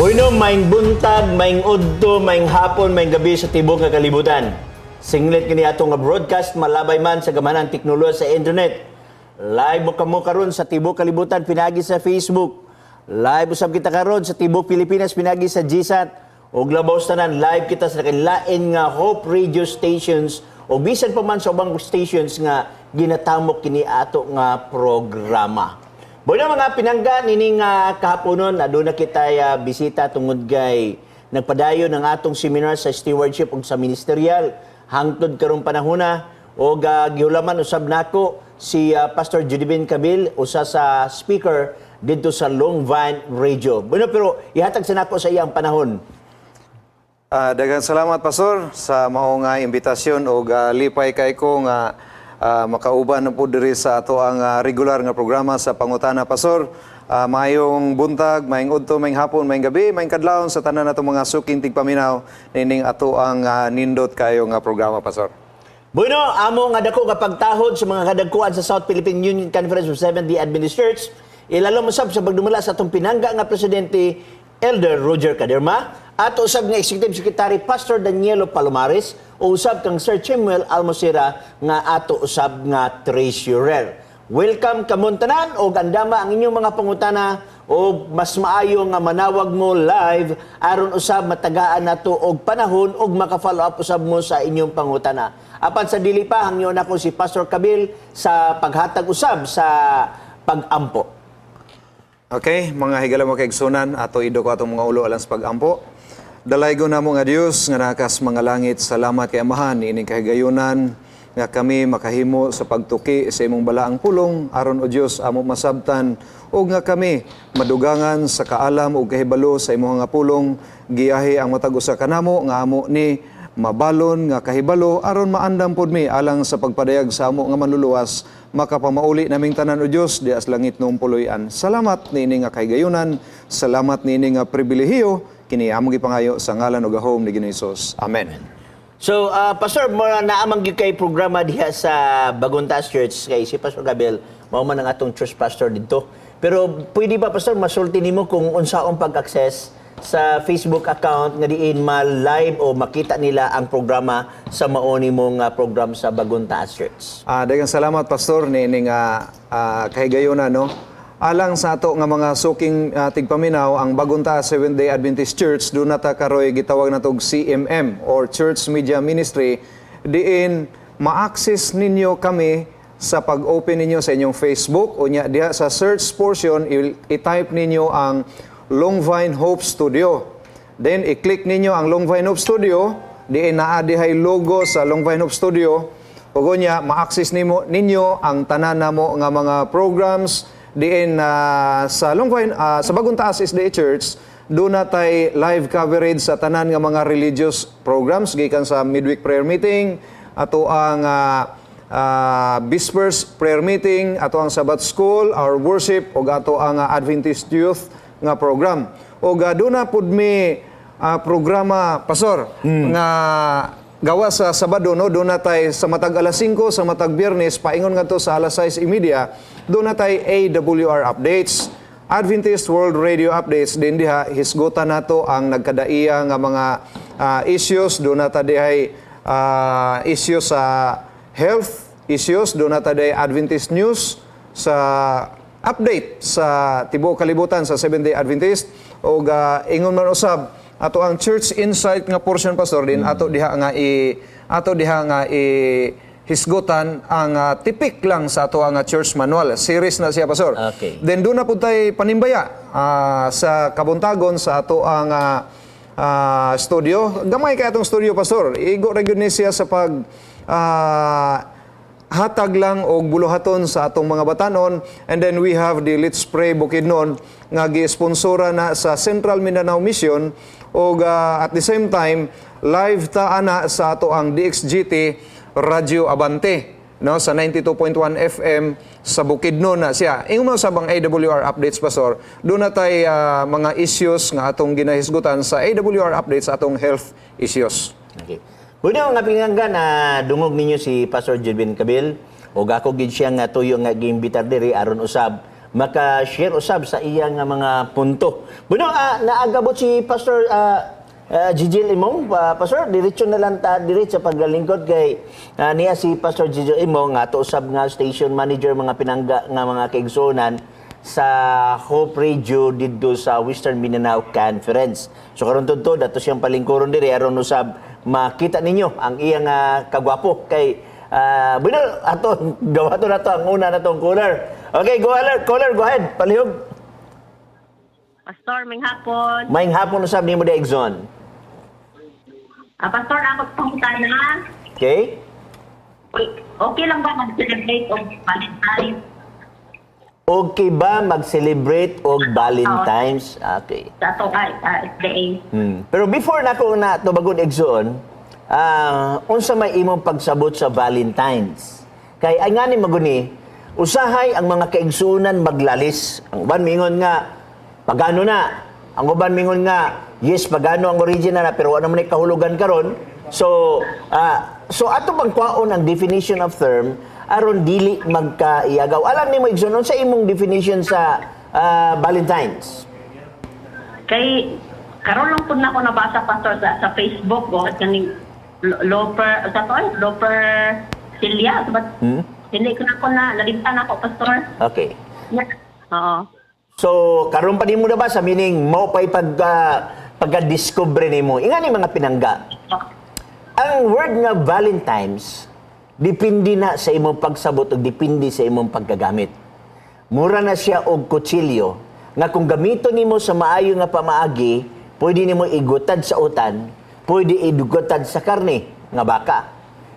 Bueno, maayong buntag, maayong udto, maayong hapon, maayong gabi sa tibok nga kalibutan. Singlet kini ato nga broadcast malabay man sa gamhanang teknolohiya sa internet. Live mo kamo karon sa tibok kalibutan pinagi sa Facebook. Live usab kita karon sa tibok Pilipinas pinagi sa GSAT. Ug labaw sa tanan, live kita sa lain nga Hope Radio stations o bisan pa man sa ubang stations nga ginatamok kini ato nga programa. Bueno, mga pinangga, nining kahaponon aduna kita bisita tungod kay nagpadayon ang atong seminar sa stewardship ug sa ministerial hangtod karong panahona og gihulaman usab nako si Pastor Judibin Cabil, usa sa speaker didto sa Long Vine Radio. Bueno, pero ihatag sa nako sa iyang panahon. Daghang salamat, Pastor, sa mao nga imbitasyon og lipay kay ko nga makauban na po diri sa ato ang regular nga programa sa Pangutana, Pastor. Maayong buntag, maayong udto, maayong hapon, maayong gabi, maayong kadlawon sa tanan natong mga suking tigpaminaw nining ato ang nindot kayo nga programa, Pastor. Bueno, amo nga dako nga pagtahod sa mga kadagkuan sa South Philippine Union Conference of Seventh-day Adventist Church, ilalom usab sa pagdumala sa atong pinangga nga presidente, Elder Roger Caderma, at usab nga Executive Secretary, Pastor Danielo Palomares, o usab kang Sir Chimuel Almosera nga ato usab nga treasurer. Welcome kamon tanan og andama ang inyong mga pangutana o mas maayo nga manawag mo live aron usab matagaan nato og panahon og maka-follow up usab mo sa inyong pangutana. Apan sa dili pa, hangyo nako si Pastor Kabil sa paghatag usab sa pag-ampo. Okay, mga higala, mga kaigsunan, ato idoko atong mga ulo alang sa pag-ampo. Dalaygon namo nga Dios nga nakas mga langit, salamat kay Amahan ining kahigayunan nga kami makahimo sa pagtuki sa imong balaang pulong aron, o Dios, amo masabtan ug nga kami madugangan sa kaalam ug kahibalo sa imong nga pulong. Giyahi ang matag usa kanamo nga amo ni mabalon nga kahibalo aron maandam pod mi alang sa pagpadayag sa amo nga Manluluwas. Makapamauli naming tanan, o Dios, diha sa langit noong puloy-an. Salamat niini nga kahigayunan, salamat niini nga pribilehiyo. Kini among gipangayo sa ngalan ug gahom ni Ginoong Hesus. Amen. So, Pastor, mo naamang gyud kay programa diha sa Bagong Taas Church kay si Pastor Gabel, mao man ang atong church pastor didto. Pero pwede ba, Pastor, masulti nimo kung unsaon pag-access sa Facebook account nga diin ma-live o makita nila ang programa sa mao nimo nga program sa Bagong Taas Church? Daghang salamat, Pastor, niini nga kahigayunan, no. Alang sa ato nga mga suking tigpaminaw, ang Bagong Taas Seventh Day Adventist Church duna ta karoy gitawag natog CMM or Church Media Ministry, diin ma-access ninyo kami sa pag-open ninyo sa inyong Facebook o nya diha sa search portion i-type ninyo ang Longvine Hope Studio. Then i-click ninyo ang Longvine Hope Studio, diin naa dihay logo sa Longvine Hope Studio. Ug unya ma-access nimo ninyo ang tanan namo nga mga programs diin sa Longvine, sa Bagong Taas SDA Church. Duna tay live coverage sa tanan nga mga religious programs gikan sa midweek prayer meeting, ato ang Vespers prayer meeting, ato ang Sabbath school, our worship ug ato ang Adventist Youth nga program. Ug duna pud mi programa, Pastor, nga gawa sa Sabado, no, duna tay sa matag alas 5 sa matag Biyernes paingon ngadto sa alas 6:30, duna tay AWR updates, Adventist World Radio updates. Din diha hisgutan nato ang nagkadaiya nga mga issues. Duna ta dihay issues sa health issues, duna ta dihay Adventist news sa update sa tibuok kalibutan sa Seventh Day Adventist ug ingon man usab ato ang Church Insight nga portion, Pastor, din ato diha nga i hisgutan ang tipik lang sa ato ang church manual series na siya, Pastor. Then duna pud tay panimbaya sa kabuntagon sa ato ang studio. Gamay kay atong studio, Pastor. Igo ra gyud ni siya sa pag hatag lang og buluhaton sa atong mga batanon. And then we have the Let's Pray Bukidnon nga gi-sponsora na sa Central Mindanao Mission og at the same time live ta ana sa ato ang DXGT Radio Abante, no, sa 92.1 FM sa Bukidnon na siya. Ingon mo sa bang AWR updates, Pastor, duna tay mga issues nga atong ginahisgutan sa AWR updates, atong health issues. Okay. Bueno, nga pinangga, na dungog ninyo si Pastor Judwin Cabil ug ako gid siya nga tuyo nga giimbitar diri aron usab maka-share usab sa iyang nga mga punto. Bueno, naagabot si Pastor Gigil Imong, Pastor, diretso na lang ta diretso sa paglalingkod kay niya si Pastor Gigil Imong nga ato usab nga station manager, mga pinangga nga mga kaigsuonan, sa Hope Radio didto sa Western Mindanao Conference. So karon tudto dato siyang palingkuron diri aron usab makita ninyo ang iyang kagwapo kay bueno, ato gawato na to ang una na tong caller. Okay, go caller, caller, go ahead. Palihog. Pastor, maayong hapon. Maayong hapon usab nimo di, Exxon. Pastor, ako pangutana. Okay? Okay lang ba mag-celebrate og Valentine's? Okay ba mag-celebrate og Valentine's? Okay. Sa ato kay SDA? Pero before na ko na tubagon, Exxon, unsa may imong pagsabot sa Valentine's? Kay ay ngani maguni, usahay ang mga kaigsuonan maglalis. Ang uban mingon nga pagano na. Ang uban mingon nga yes, pagano ang original na, pero wala naman ay kahulugan karon. So ato bang kwaon ang definition of term aron dili magkaiyagaw. Alam nimo, Igsoon, unsa imong definition sa Valentine's? Kay karon lang pud nako nabasa, Pastor, sa Facebook go kaning Loper sa to ay Loper Celia but dili ko na ko na nalimtan ako, Pastor. Okay. Oo. So, karon pa nimo na ba sa meaning mo pa'y pagka-discover nimo. Ingani, mga pinangga. Ang word nga Valentine's depende na sa imong pagsabot o depende sa imong pagkagamit. Mura na siya og kutsilyo nga kung gamiton nimo sa maayo nga pamaagi, pwede nimo igutad sa utan, pwede igutad sa karne nga baka.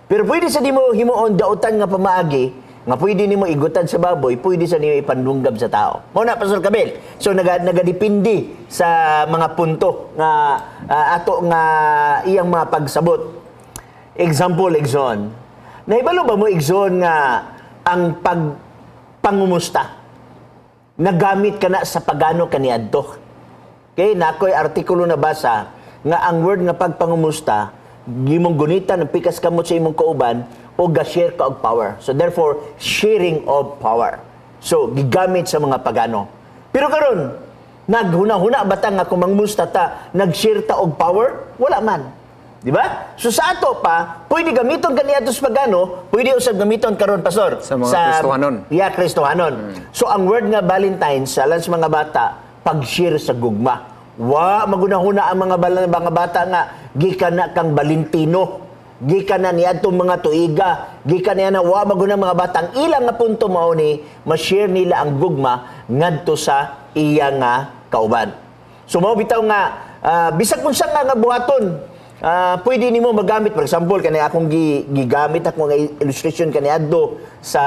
Pero pwede sa nimo himuon dautan nga pamaagi nga pwede nimo igutad sa baboy, pwede sa nimo ipandunggab sa tao. Mao na, Pastor Kabel. So nagadepende sa mga punto nga ato nga iyang mga pagsabot. Example, Exxon. Nahibalo ba mo, Exxon, nga ang pagpangumusta nagamit ka na sa pagano kaniadto? Okay, nakoy artikulo nabasa nga ang word nga pagpangumusta gimong gunitan ng pikas kamot sa imong kauban o ga-share ka og power. So therefore, sharing of power. So gigamit sa mga pagano. Pero karon, naghuna-huna ba ta nga kung mangmusta ta, nag-share ta og power? Wala man. Di ba? So sa ato pa, pwede gamiton kaniadto sa pagano, pwede usab gamiton karon, Pastor. Sa mga Kristohanon. Yeah, Kristohanon. So ang word nga Valentine's sa sa mga bata, pag-share sa gugma. Wa magunahuna ang mga bata nga gikan na kang Valentino. Gikan na niadtong mga tuiga, gikan niya na wa maguna mga bata. Ang ilang nga punto mao ni ma-share nila ang gugma ngadto sa iya nga kauban. So mao bitaw nga bisag unsa nga nga buhaton, pwede nimo magamit. For example, kani akong gigamit ako nga illustration kaniadto sa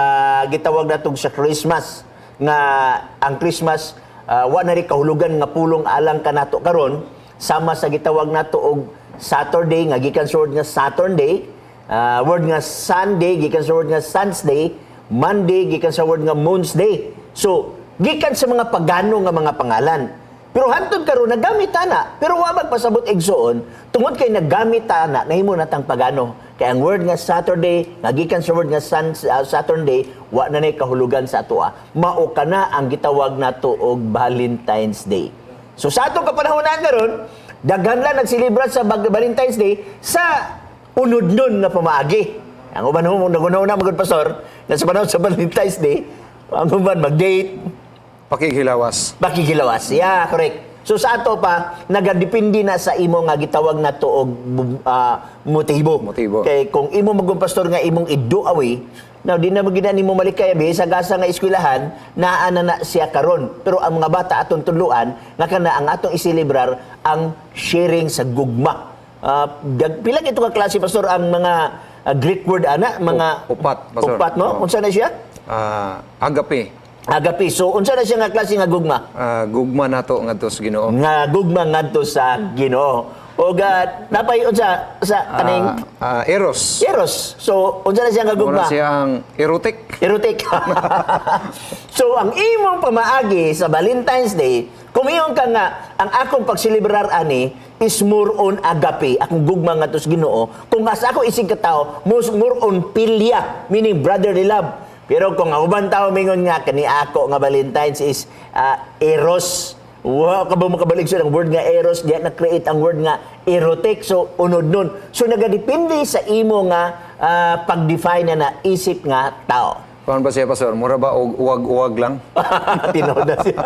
gitawag natong sa Christmas nga ang Christmas wa na rin kahulugan nga pulong alang kanato karon, sama sa gitawag nato og Saturday nga gikan sa word nga Saturn Day, word nga Sunday gikan sa word nga Sun's Day, Monday gikan sa word nga Moon's Day. So gikan sa mga pagano nga mga pangalan. Pero hantod karon nagamit ana, pero wa magpasabot, igsoon, tungod kay nagamit ana nahimo natang pagano. Kay ang word nga Saturday nga gikan sa word nga Saturn Day wa na nay kahulugan sa atoa. Mao kana ang gitawag nato og Valentine's Day. So sa atong kapanahonan karon, daghan lang nagselebrar sa Valentine's Day sa unod nun nga pamaagi. Ang uban ho, nagunaw na magud, Pastor, na sa panahon sa Valentine's Day, ang uban mag-date, Pakighilawas. Pakigilawas. Yeah, correct. So sa ato pa, nagadepende na sa imo nga gitawag na to og motibo. Motibo. Kay kung imo magong, Pastor, nga imong i-do away, now di na magina nimo malikay sa gasa nga eskwelahan, naa na na siya karon. Pero ang mga bata atong tudloan nga kana ang atong iselebrar ang sharing sa gugma. Pila ito ka klase, Pastor, ang mga Greek word ana, mga Upat, Pastor. Upat, no? Oo. Unsa na siya? Agape. Agape. So unsa na siya nga klase nga gugma? Gugma nato ngadto sa Ginoo. Nga gugma ngadto sa Ginoo. O ga napay unsa sa kaning Eros. Eros. So unsa na siya nga gugma? Mura siya ang erotic. Erotic. So ang imong pamaagi sa Valentine's Day, kung ingon ka nga ang akong pagselebrar ani is more on agape, akong gugma ngadto sa Ginoo. Kung as ako isig ka tao, more on philia, meaning brotherly love. Pero kung ang uban tao mingon nga kani ako nga Valentine's is eros. Wow, ka ba makabalik sa ang word nga eros, diya na-create ang word nga erotic. So, unod nun. So, nagadepende sa imo nga pag-define na naisip nga tao. Paano ba siya, Pastor? Mura ba og uwag-uwag lang? Tinuod na siya.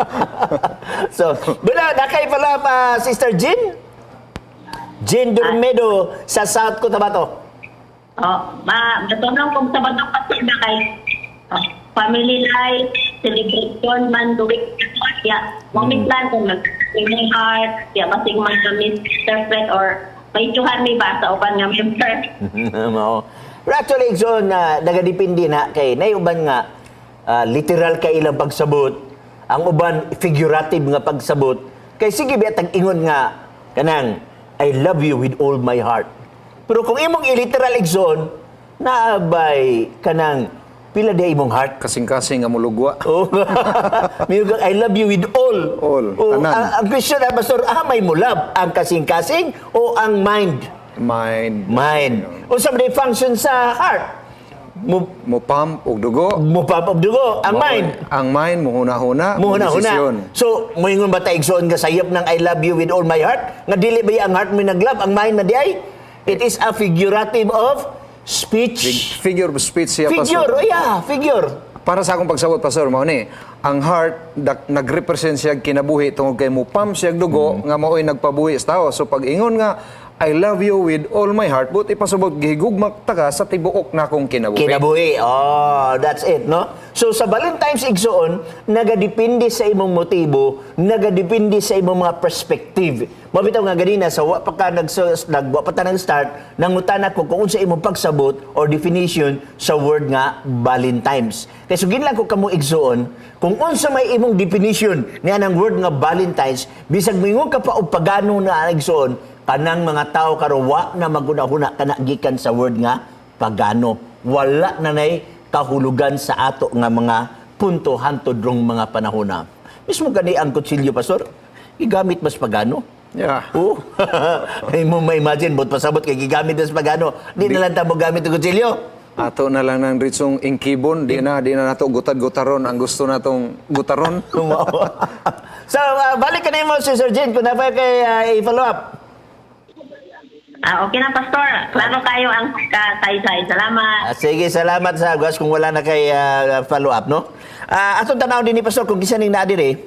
So, bala, nakay pala pa, Sister Jean? Jean Durmedo sa South Cotabato. Oh, ma matulong kong sa batong, Pastor, na kay oh, family life, celebration man duwi ya. Mo plan kung nag my heart, ya basig mga misinterpret or paitsuhan mi ba sa uban nga member. Mao. Pero actually, Exxon, na nagadepende na kay nay uban nga literal kay ilang pagsabot, ang uban figurative nga pagsabot. Kay sige biya tag-ingon nga kanang "I love you with all my heart." Pero kung imong iliteral, Exxon, naabay kanang pila di imong heart. Kasing-kasing nga mulugwa. Oh. Mayroon kang, "I love you with all." All. Oh, Tanan. ang question na, Pastor, may mo love? Ang kasing-kasing o ang mind? Mind. Mind. O sa may function sa heart? Mo, Mo pump og dugo. Mo pump of dugo. Ang mind? Ang mind, muhuna-huna, Muhuna-huna. desisyon. So, moingon ba ta, igsoon, nga sayop ng "I love you with all my heart"? Nga dili ba ang heart mo naglove, ang mind na di ay? It is a figurative of speech. Figure of speech siya, Figure, Pastor. oh yeah, figure. Para sa akong pagsabot, Pastor, mao ni, ang heart nagrepresent siya kinabuhi tungod kay mo pump siya dugo nga mao'y nagpabuhi sa tao. So pag ingon nga "I love you with all my heart," but ipasubot gihigugma ta ka sa tibuok nakong kinabuhi. Kinabuhi. Oh, that's it, no? So sa Valentine's, igsoon, nagadepende sa imong motibo, nagadepende sa imong mga perspective. Mabitaw nga ganina sa wa pa ka nag nag wa pa ta nag-start, nangutana ko kung unsa imong pagsabot or definition sa word nga Valentine's. Kay sugin lang ko kamo, igsoon, kung unsa may imong definition niya ng word nga Valentine's, bisag moingon ka pa og pagano na, igsoon, kanang mga tao karon wa na magunahuna kana gikan sa word nga pagano. Wala na nay kahulugan sa ato nga mga punto hantod rong mga panahona. Mismo gani ang kutsilyo, Pastor, gigamit mas pagano. Oh. Ay mo ma-imagine, but pasabot kay gigamit mas pagano. Di na lang ta mo gamit ang kutsilyo. Ato na lang ng ritsong ingkibon, di na nato gutad-gutaron ang gusto natong gutaron. So, balik ka na mo si Sir Jean kung napay kay i-follow up. Ah, okay na, Pastor. Klaro kayo ang kataysay. Salamat. Ah, sige, salamat sa gas kung wala na kay follow up, no? Atong tanaw din ni Pastor kung kinsa ning naa diri.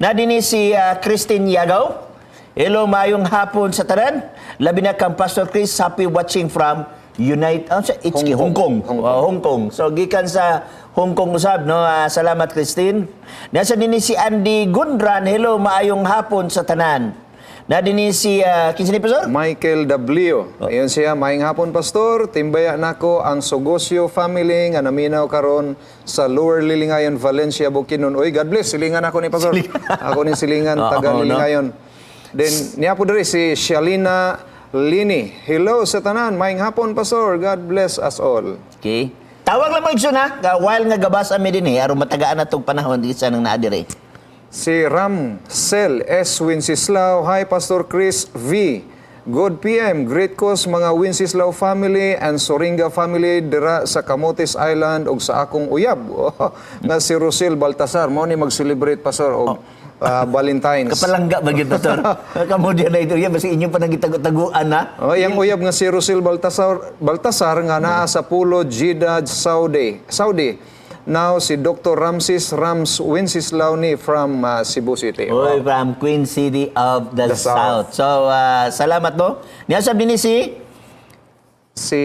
Naa dinhi si Christine Yagaw. Hello, maayong hapon sa tanan. Labi na kang Pastor Chris, happy watching from Unite, sa HK, Hong Kong. Hong Kong. Oh, Hong Kong. So gikan sa Hong Kong usab, no? Salamat, Christine. Nasa dinhi si Andy Gundran. Hello, maayong hapon sa tanan. Na dinhi si kinsa ni, Pastor? Michael W. Ayun siya, maayong hapon, Pastor. Timbaya nako ang Sogosio family nga naminaw karon sa Lower Lilingayon, Valencia, Bukidnon. Oy, God bless. Silingan ako ni Pastor. Ako ni silingan taga Oo, no? Lilingayon. Then niya po diri si Shalina Lini. Hello sa tanan. Maayong hapon, Pastor. God bless us all. Okay. Tawag lang mo, igsoon, ha. While nga gabas ami dinhi aron matagaan na tong panahon di sa nang naa diri. Si Ram Sel S. Wenceslao. Hi, Pastor Chris V. Good PM. Great cause mga Wenceslao family and Soringa family dira sa Camotes Island og sa akong uyab nga si Rosel Baltasar. Mo ni mag-celebrate, Pastor, og Valentine's. Kapalangga ba gyud, Pastor? Kamo diyan na ito. Yan basta inyo pa nang gitago-taguan na. Oh, iyang uyab nga si Rosel Baltasar Baltasar nga naa sa Pulo Jeddah, Saudi. Saudi. Now si Dr. Ramses Rams Wenceslao ni from Cebu City. Oy, from Queen City of the The South. South. So, salamat, no. Niya sab dinhi si Si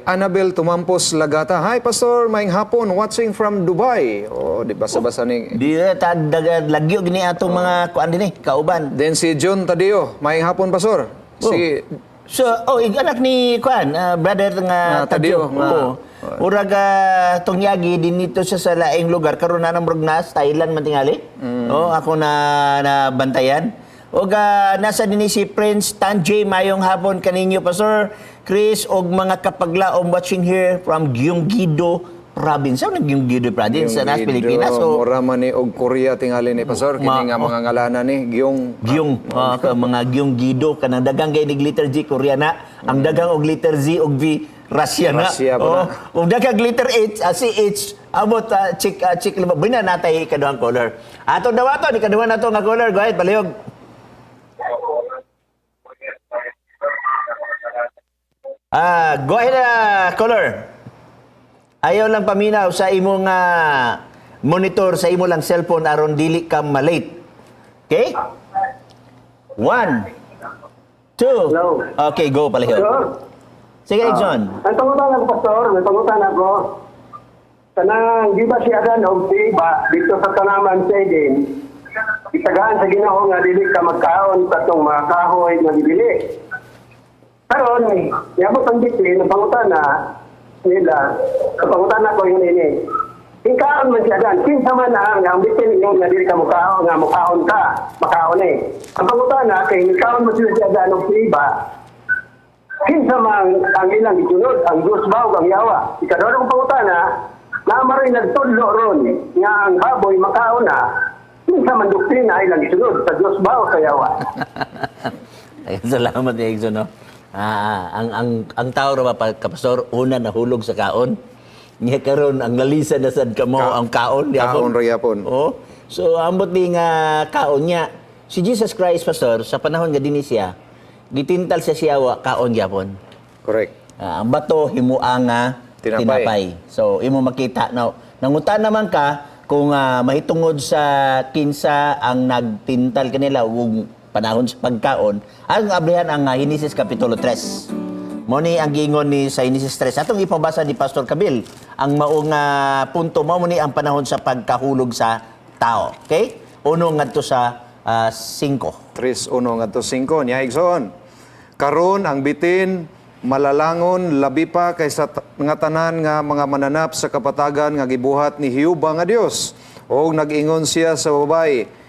Annabel Tumampos Lagata. Hi, Pastor, maayong hapon, watching from Dubai. Oh, di basa-basa ni. Di ta daga lagyo gini atong mga kuan dinhi, kauban. Then si John Tadeo, maayong hapon, Pastor. Si So, oh, anak ni kuan, brother nga Nga Tadeo, nga. Oo. Urag tungyagi dinito siya sa laing lugar karon na nang murag nas Thailand man tingali. Oh, ako na nabantayan. Og nasa dinhi si Prince Tanjay, mayong hapon kaninyo, Pastor Chris og mga kapaglaom, watching here from Gyeonggi-do province. Sa nang Gyeonggi-do province sa nas Pilipinas. So, mura man ni og Korea tingali ni Pastor kini nga mga ngalana ni Gyong. Gyung, ka mga Gyeonggi-do kanang dagang kay ni letter G Korea na. Ang dagang og letter Z og V Russia na. Russia pa Oh, na. kung daghang letter H, CH, abot chick lima. Bina natay ikaduhang caller. Atong dawaton, ikaduha nato nga caller. Go ahead, palihog. Go ahead, caller. Ayaw lang paminaw sa imong monitor, sa imo lang cellphone aron dili ka malate. Okay? One, two. Hello. Okay, go, palihog. Pastor? Sige, John. Ang pangutan ako, Pastor, may pangutan ako. Kanang di ba si Adan og si Eva dito sa tanaman sa Eden, itagaan sa Ginoo nga dili ka magkaon sa atong mga kahoy nga gibili. Karon, niabot ang bitin, ang pangutana nila, ang pangutana ko yun ini. Ikaon man si Adan, kinsa man ang bitin ingon nga dili ka mukaon, nga mukaon ka, makaon eh. Ang pangutana kay ikaon man sila si Adan og si Eva, kinsa man ang ilang gisunod, ang Diyos ba o ang yawa? Ikaduha kong pangutana, naa man nagtudlo ron nga ang baboy makaon na, kinsa man doktrina ilang gisunod, sa Diyos ba o sa yawa? Ayun, salamat, Exxon, no? Ang tao ra ba, kapastor, una nahulog sa kaon. Niya karon ang lalisa na sad kamo ang kaon. Kaon ra gyapon. Oh. So ambot di nga kaon niya. Si Jesus Christ, pastor, sa panahon nga dinhi siya, gitintal sa siyawa kaon gyapon. Correct. Ang bato himua nga Tinapay. tinapay. So imo makita now. Nangutan naman ka kung mahitungod sa kinsa ang nagtintal kanila ug panahon sa pagkaon, ang ablihan ang Henesis kapitulo 3. Mo ni ang giingon ni sa Henesis 3. Atong ipabasa ni Pastor Kabil ang maong punto mao mo ni ang panahon sa pagkahulog sa tao. Okay? Uno ngadto sa 5. 3-1 ngadto 5 niya, igsoon. Karon ang bitin malalangon labi pa kaysa nga tanan nga mga mananap sa kapatagan nga gibuhat ni Jehova nga Dios. Og nag-ingon siya sa babae,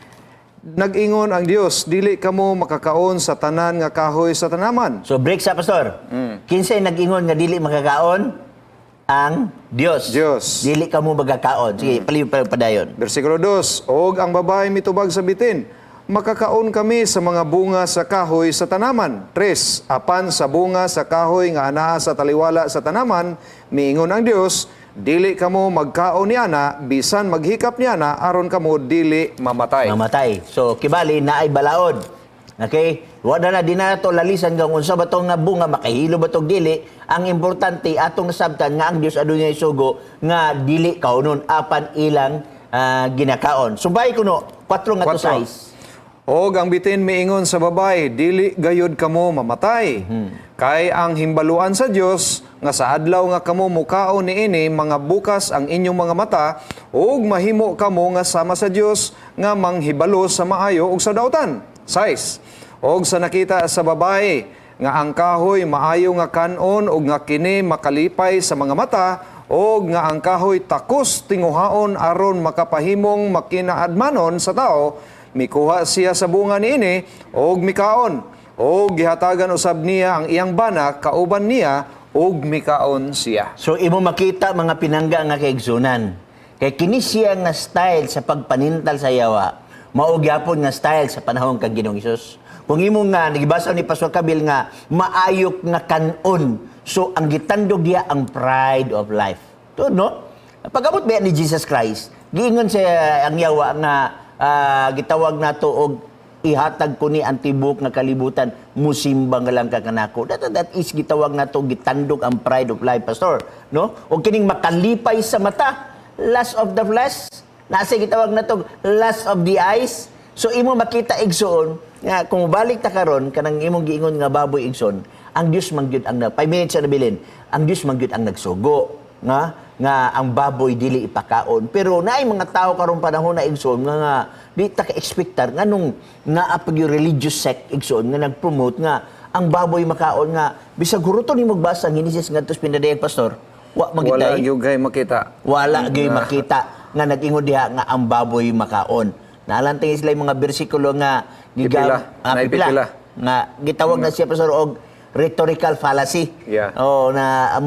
"Nag-ingon ang Dios, dili kamo makakaon sa tanan nga kahoy sa tanaman." So break sa, pastor. Kinsay nag-ingon nga dili makakaon? Ang Dios. Dios. Dili kamo magakaon. Sige, mm. Padayon. Versikulo 2, Og ang babae mitubag sa bitin, "Makakaon kami sa mga bunga sa kahoy sa tanaman." 3, Apan sa bunga sa kahoy nga anaa sa taliwala sa tanaman, miingon ang Dios, "Dili kamo magkaon niana, bisan maghikap niana, aron kamo dili mamatay." Mamatay. So kibali naay balaod. Okay? Wala na di na to lalisan kung unsa ba tong nga bunga, makahilo ba tong dili. Ang importante atong nasabtan nga ang Dios adunay sugo nga dili kaunon apan ilang ginakaon. Sumbay kuno 4 nga to Kwatro. size. Og ang bitin miingon sa babae, "Dili gayud kamo mamatay. Kay ang himbaluan sa Dios nga sa adlaw nga kamo mukaon niini, mga bukas ang inyong mga mata ug mahimo kamo nga sama sa Dios nga manghibalo sa maayo ug sa dautan." 6. Og sa nakita sa babae nga ang kahoy maayo nga kanon ug nga kini makalipay sa mga mata og nga ang kahoy takos tinguhaon aron makapahimong makinaadmanon sa tao, mikuha siya sa bunga niini og mikaon. Og gihatagan usab niya ang iyang bana kauban niya og mikaon siya. So imo makita, mga pinangga nga kaigsunan. Kay kini siya nga style sa pagpanintal sa yawa, mao gyapon nga style sa panahon kang Ginoong Hesus. Kung imo nga nagibasa ni Pastor Kabil nga maayok nga kanon, so ang gitandog diya ang pride of life. To no? Pag-abot ba ni Jesus Christ, giingon siya ang yawa nga gitawag nato og ihatag ko ni ang tibok nga kalibutan, musimba nga lang ka kanako. That is gitawag nato gitandog ang pride of life, pastor, no? O kining makalipay sa mata, lust of the flesh, nasa gitawag nato lust of the eyes. So imo makita, igsoon, nga kung balik ta karon kanang imong giingon nga baboy, igsoon, ang Dios man gyud ang 5 minutes na nabilin, ang Dios man gyud ang nagsugo nga nga ang baboy dili ipakaon. Pero naay mga tao karong panahon na, igsoon, nga di ta ka-expectar nganong naa pag yung religious sect, igsoon, nga nag-promote nga ang baboy makaon, nga bisag huruton nimo magbasa ang Genesis ngadto sa pinadayag, pastor, wa Wala magitay. gyud kay makita. Wala gyud makita nga nag-ingon diha nga ang baboy makaon. Naalantay sila yung mga bersikulo nga Pipila. Naay pipila. pipila. Nga gitawag na siya, pastor, og rhetorical fallacy. Oh, na ang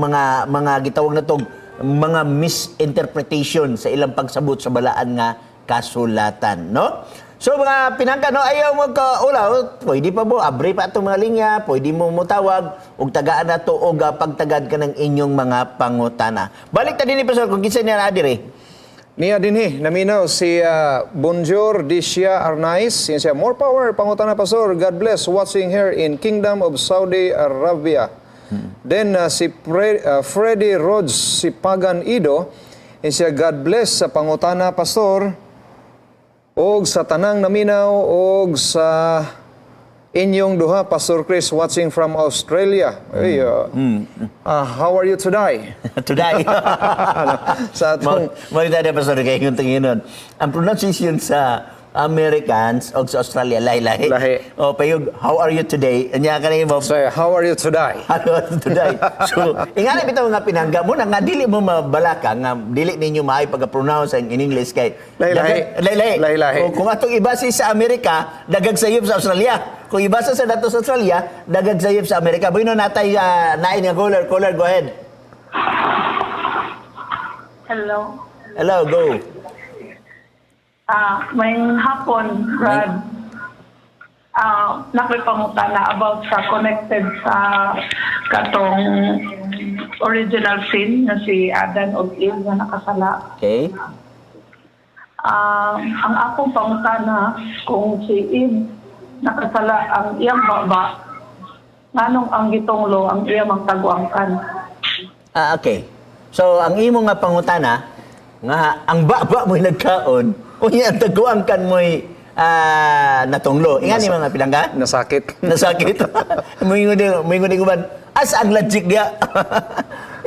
mga gitawag na tong mga misinterpretation sa ilang pagsabot sa balaan nga kasulatan, no? So mga pinangka, no, ayaw mo ka ulaw, pwede pa mo, abre pa itong mga linya, pwede mo mutawag, ug tagaan na to, og pagtagad ka ng inyong mga pangutana. Balik ta din ni Pastor, kung kinsa niya na dire. Niya dinhi naminaw si Bonjour Dishia Arnaiz. Yan siya, more power pangutana, pastor. God bless, watching here in Kingdom of Saudi Arabia. Then si Freddy Rhodes si Pagan Ido. Yan siya, God bless sa pangutana, pastor, og sa tanang naminaw og sa inyong duha, Pastor Chris, watching from Australia. Ay, how are you today? Today. Sa atong Mo na, Pastor, kay yung tinginon. Ang pronunciation sa Americans o sa Australia, lahi-lahi. Lahi. O, payog, how are you today? Anya ka na mo, So, how are you today? how are you today? So, ingani bitaw nga pinangga mo na nga dili mo mabalaka nga dili ninyo maayo pagka-pronounce ang in English kay Lahi-lahi. Lahi-lahi. Lahi-lahi. O, kung atong ibase sa Amerika, dagag sayop sa Australia. Kung ibasa sa dato sa Australia, dagag sayop sa Amerika. Bueno, natay nain nga caller, caller, go ahead. Hello. Hello, go. May hapon, Brad. Nakipangutana about sa connected sa katong original sin na si Adan ug Eve nga nakasala. Okay. Ang akong pangutana, kung si Eve nakasala ang iyang baba, nganong ang gitunglo ang iyang magtaguangkan? Ah, okay. So, ang imo nga pangutana, nga ang baba mo'y nagkaon, unya ang taguangkan mo'y natunglo. Ingan ni mga pinangga? Nasakit. Nasakit. Muingon din uban. Asa ang logic niya?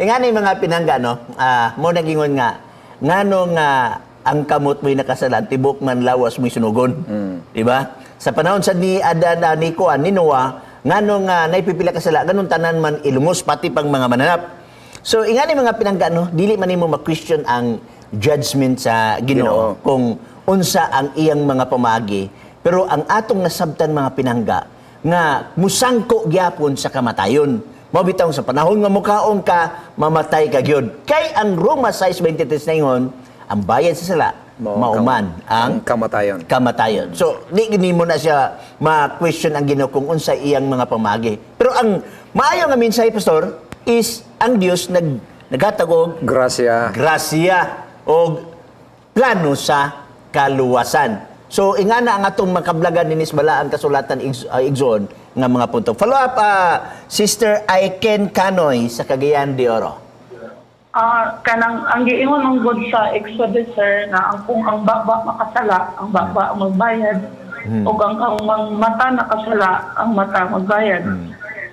Ingan ni mga pinangga, no? Mo nagingon nga, ngano nga ang kamot mo'y nakasalan, tibok man lawas mo'y sunugon. Di ba? Sa panahon sa ni Adan, ni Kuan, ni Noah, ngano nga naipipila kasala, ganun tanan man ilungos pati pang mga mananap. So ingani mga pinangga, no, dili man nimo ma-question ang judgment sa Ginoo Ginoo. kung unsa ang iyang mga pamagi. Pero ang atong nasabtan, mga pinangga, nga musangko gyapon sa kamatayon. Mao bitaw sa panahon nga mukaon ka, mamatay ka gyud. Kay ang Roma 6:23 na ingon, ang bayad sa sala Mao mauman ang ang kamatayon. Kamatayon. So, di gini mo na siya ma-question ang Ginoo kung unsa iyang mga pamagi. Pero ang maayo nga mensahe, pastor, is ang Dios naghatag og Gracia. grasya o plano sa kaluwasan. So ingana ang atong makablagan dinis balaan kasulatan igsoon nga mga punto. Follow up, Sister Aiken Canoy sa Cagayan de Oro. Kanang ang giingon ng God sa Exodus, sir, na ang kung ang baba makasala, ang baba ang magbayad, ug ang mata nakasala, ang mata magbayad.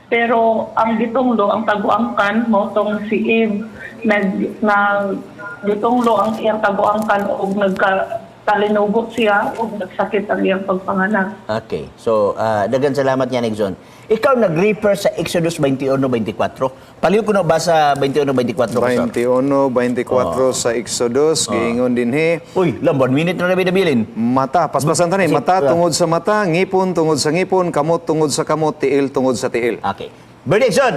Pero ang gitunglo ang taguangkan mo tong si Eve nag nag gitunglo ang iyang taguangkan ug nagkatalinugot siya ug nagsakit ang iyang pagpanganak. Okay. So, dagan salamat niya, Nixon. Ikaw nag-refer sa Exodus 21:24. Paliw ko na ba sa 21:24, Pastor? 21, 24 sa Exodus, giingon dinhi. Uy, lang, 1 minute na nabi nabilin. Mata, paspasan tani, mata tungod sa mata, ngipon tungod sa ngipon, kamot tungod sa kamot, tiil tungod sa tiil. Okay. Brother Nixon,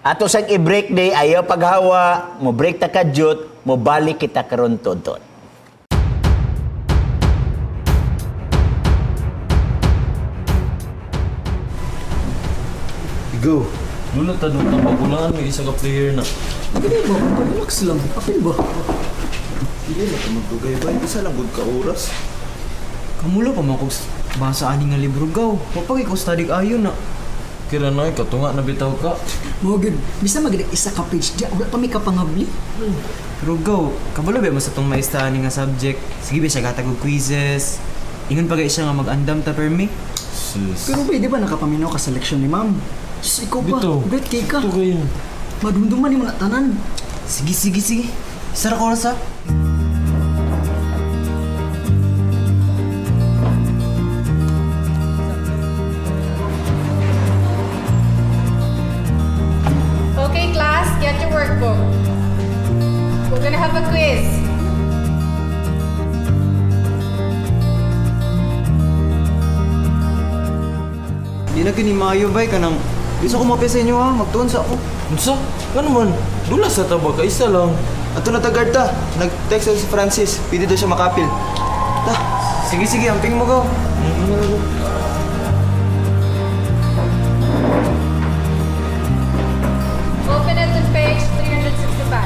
ato sang i-break day, ayaw paghawa, mo break ta kadyot, mo balik kita karon tudtod. Go. Lula ta doon ka magulangan may isa ka player na. Dili ba? Relax lang. Apil ba? Dili na ka magdugay ba? Isa lang gud ka oras. Kamulo pa man kog basa ani nga libro gaw. Mapagay ko study ayo na. Kira na katunga na bitaw ka. Mo gud, bisa magid isa ka page diya, wala pa may kapangabli. Pero gaw, kabalo ba mo sa tong maista ani nga subject? Sige ba siya gatag og quizzes. Ingon pa gay siya nga mag-andam ta permi. Sus. Pero ba, di ba nakapaminaw ka sa leksyon ni ma'am? Sus, ikaw pa, Bitaw. great kay ka. Ito kayo. Madumduman ni mo na tanan. Sige, sige, sige. Isa ra ka oras ha. Okay, class, get your workbook. We're gonna have a quiz. Di na kini maayo bay kanang Bisa ko mapya sa inyo ha, magtuon sa ako. Unsa? Ngano man? Dula sa taba ka isa lang. Ato na tagad ta. Nag-text si Francis. Pwede daw siya makapil. Ta. Sige, sige, amping mo go. Open it to page 365.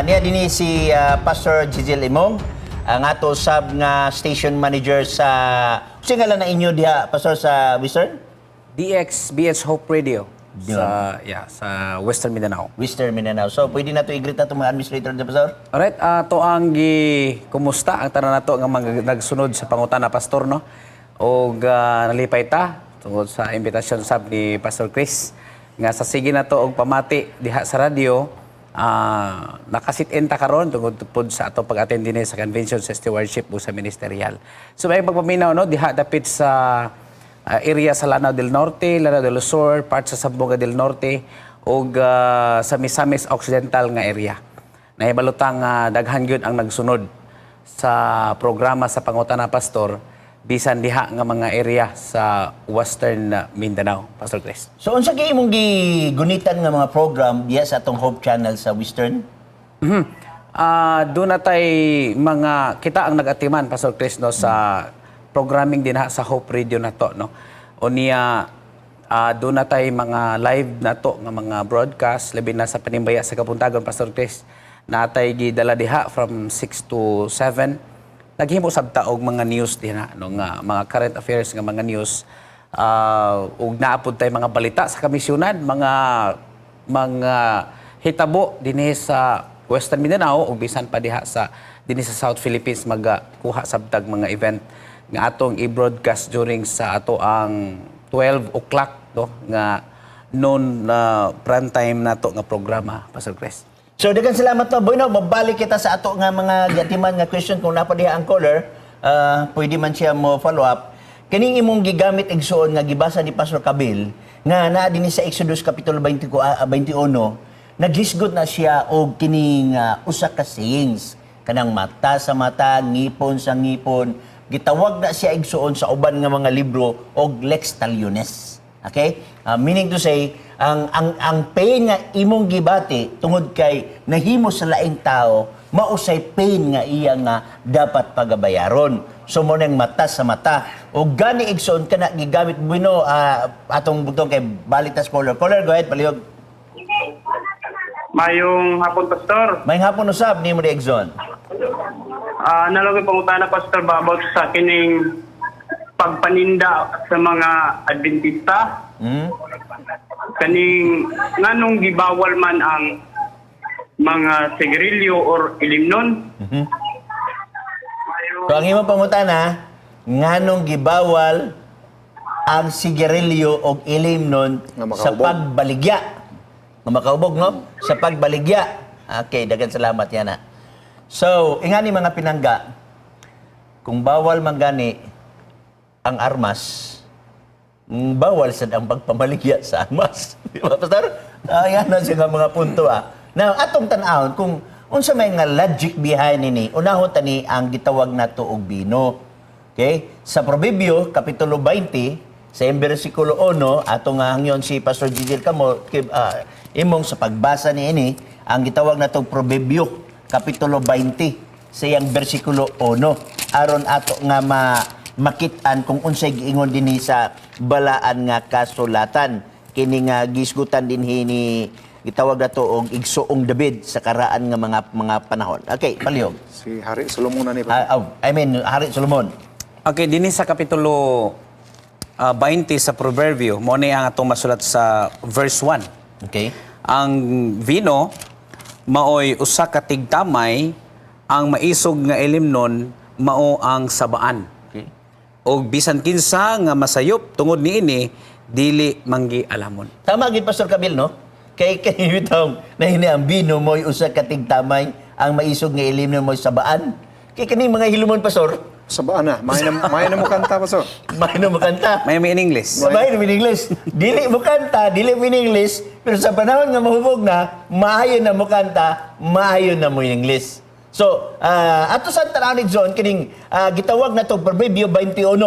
Niya dinhi si Pastor Gigel Imong, ang ato sab nga station manager sa, unsay ngalan na inyo diha, Pastor, sa Western? DXBH Hope Radio Di sa, yeah, sa Western Mindanao. Western Mindanao. So pwede na to i-greet na itong mga administrator diya, Pastor? Alright, to ang gi kumusta ang tanan nato nga mga nagsunod sa pangutana, pastor, no. Og nalipay ta tungod sa imbitasyon sab ni Pastor Chris nga sa sige na to og pamati diha sa radyo, nakasit-in ta karon tungod pud sa ato pag-attend dinhi sa convention sa stewardship ug sa ministerial. So may pagpaminaw, no, diha dapit sa area sa Lanao del Norte, Lanao del Sur, part sa Zamboanga del Norte ug sa Misamis Occidental nga area. Nahibalutang daghan gyud ang nagsunod sa programa sa Pangutana Pastor bisan diha nga mga area sa Western Mindanao, Pastor Chris. So unsa kay imong gigunitan nga mga program diha sa atong Hope Channel sa Western? Doon na tay mga kita ang nag-atiman, Pastor Chris, no, sa programming din ha sa Hope Radio na to, no. O niya doon na tay mga live na to nga mga broadcast labi na sa Panimbaya sa Kapuntagon, Pastor Chris. Natay gidala diha from 6 to 7. Naghimo sab ta og mga news din ha, no, nga mga current affairs nga mga news, ug naapod tay mga balita sa kamisyonan, mga hitabo dinhi sa Western Mindanao ug bisan pa diha sa dinhi sa South Philippines, magakuha sabtag mga event nga atong i-broadcast during sa ato ang 12 o'clock, no, nga noon na prime time nato nga programa, Pastor Chris. So daghang salamat to. Bueno, mabalik kita sa ato nga mga gatiman nga question kung napa diha ang caller, pwede man siya mo follow up. Kining imong gigamit, igsuon, nga gibasa ni Pastor Kabil nga naa dinhi sa Exodus kapitulo 20, 21, naghisgot na siya og kining usa ka sayings kanang mata sa mata, ngipon sa ngipon. Gitawag na siya, igsuon, sa uban nga mga libro og lex talionis. Okay? Meaning to say, ang pain nga imong gibati tungod kay nahimo sa laing tao, mausay pain nga iya nga dapat pagabayaron. So mo nang mata sa mata. O gani, igsoon, kana gigamit bueno, atong bugtong kay balik tas caller. Caller, go ahead, palihog. Mayong hapon, Pastor. May hapon usab nimo di, igsoon. Nalagay pangutana, Pastor, ba about sa kining pagpaninda sa mga Adventista? Kaning nganong gibawal man ang mga sigarilyo or ilimnon? So ang imong pangutana, nganong gibawal ang sigarilyo og ilim nun Nga sa makaubog. pagbaligya? Nga makaubog, no? Sa pagbaligya. Okay, daghang salamat yana. So, ingani mga pinangga, kung bawal man gani ang armas, bawal sad ang pagpamaligya sa armas. Di ba, Pastor? Yan na siya nga mga punto. Now, atong tan-awon kung unsa may nga logic behind ini, unahon tani ang gitawag nato og bino. Okay? Sa Proverbio, Kapitulo 20, sa iyang versikulo 1, atong nga hangyon si Pastor Gigil Kamo, imong sa pagbasa ni ini, ang gitawag nato Proverbio, Kapitulo 20, sa iyang versikulo 1, aron ato nga makit-an kung unsay giingon dinhi sa balaan nga kasulatan kini nga gisgutan dinhi ni gitawag nato og igsuong David sa karaan nga mga panahon. Okay, palihog. Si Hari Solomon na ni. Oh, I mean Hari Solomon. Okay, dinhi sa kapitulo 20 sa Proverbio, mo ni ang atong masulat sa verse 1. Okay. Ang vino maoy usa ka tigtamay, ang maisog nga ilimnon mao ang sabaan. Okay. Og bisan kinsa nga masayop tungod niini dili manggi alamon. Tama gid, Pastor Kabil, no? Kay kay bitong nahini ang bino mo'y usa ka tigtamay, ang maisog nga ilim mo'y sabaan. Kay kani mga hilumon, Pastor, Sabaan na. May na mo kanta, Pastor. May na mo kanta. May in English. Sabay na in English. Dili mo kanta, dili mo in English, pero sa panahon nga mahubog na, maayo na mo kanta, maayo na mo in English. So, ato sa Tananig Zone, kining gitawag na to Proverbio 21.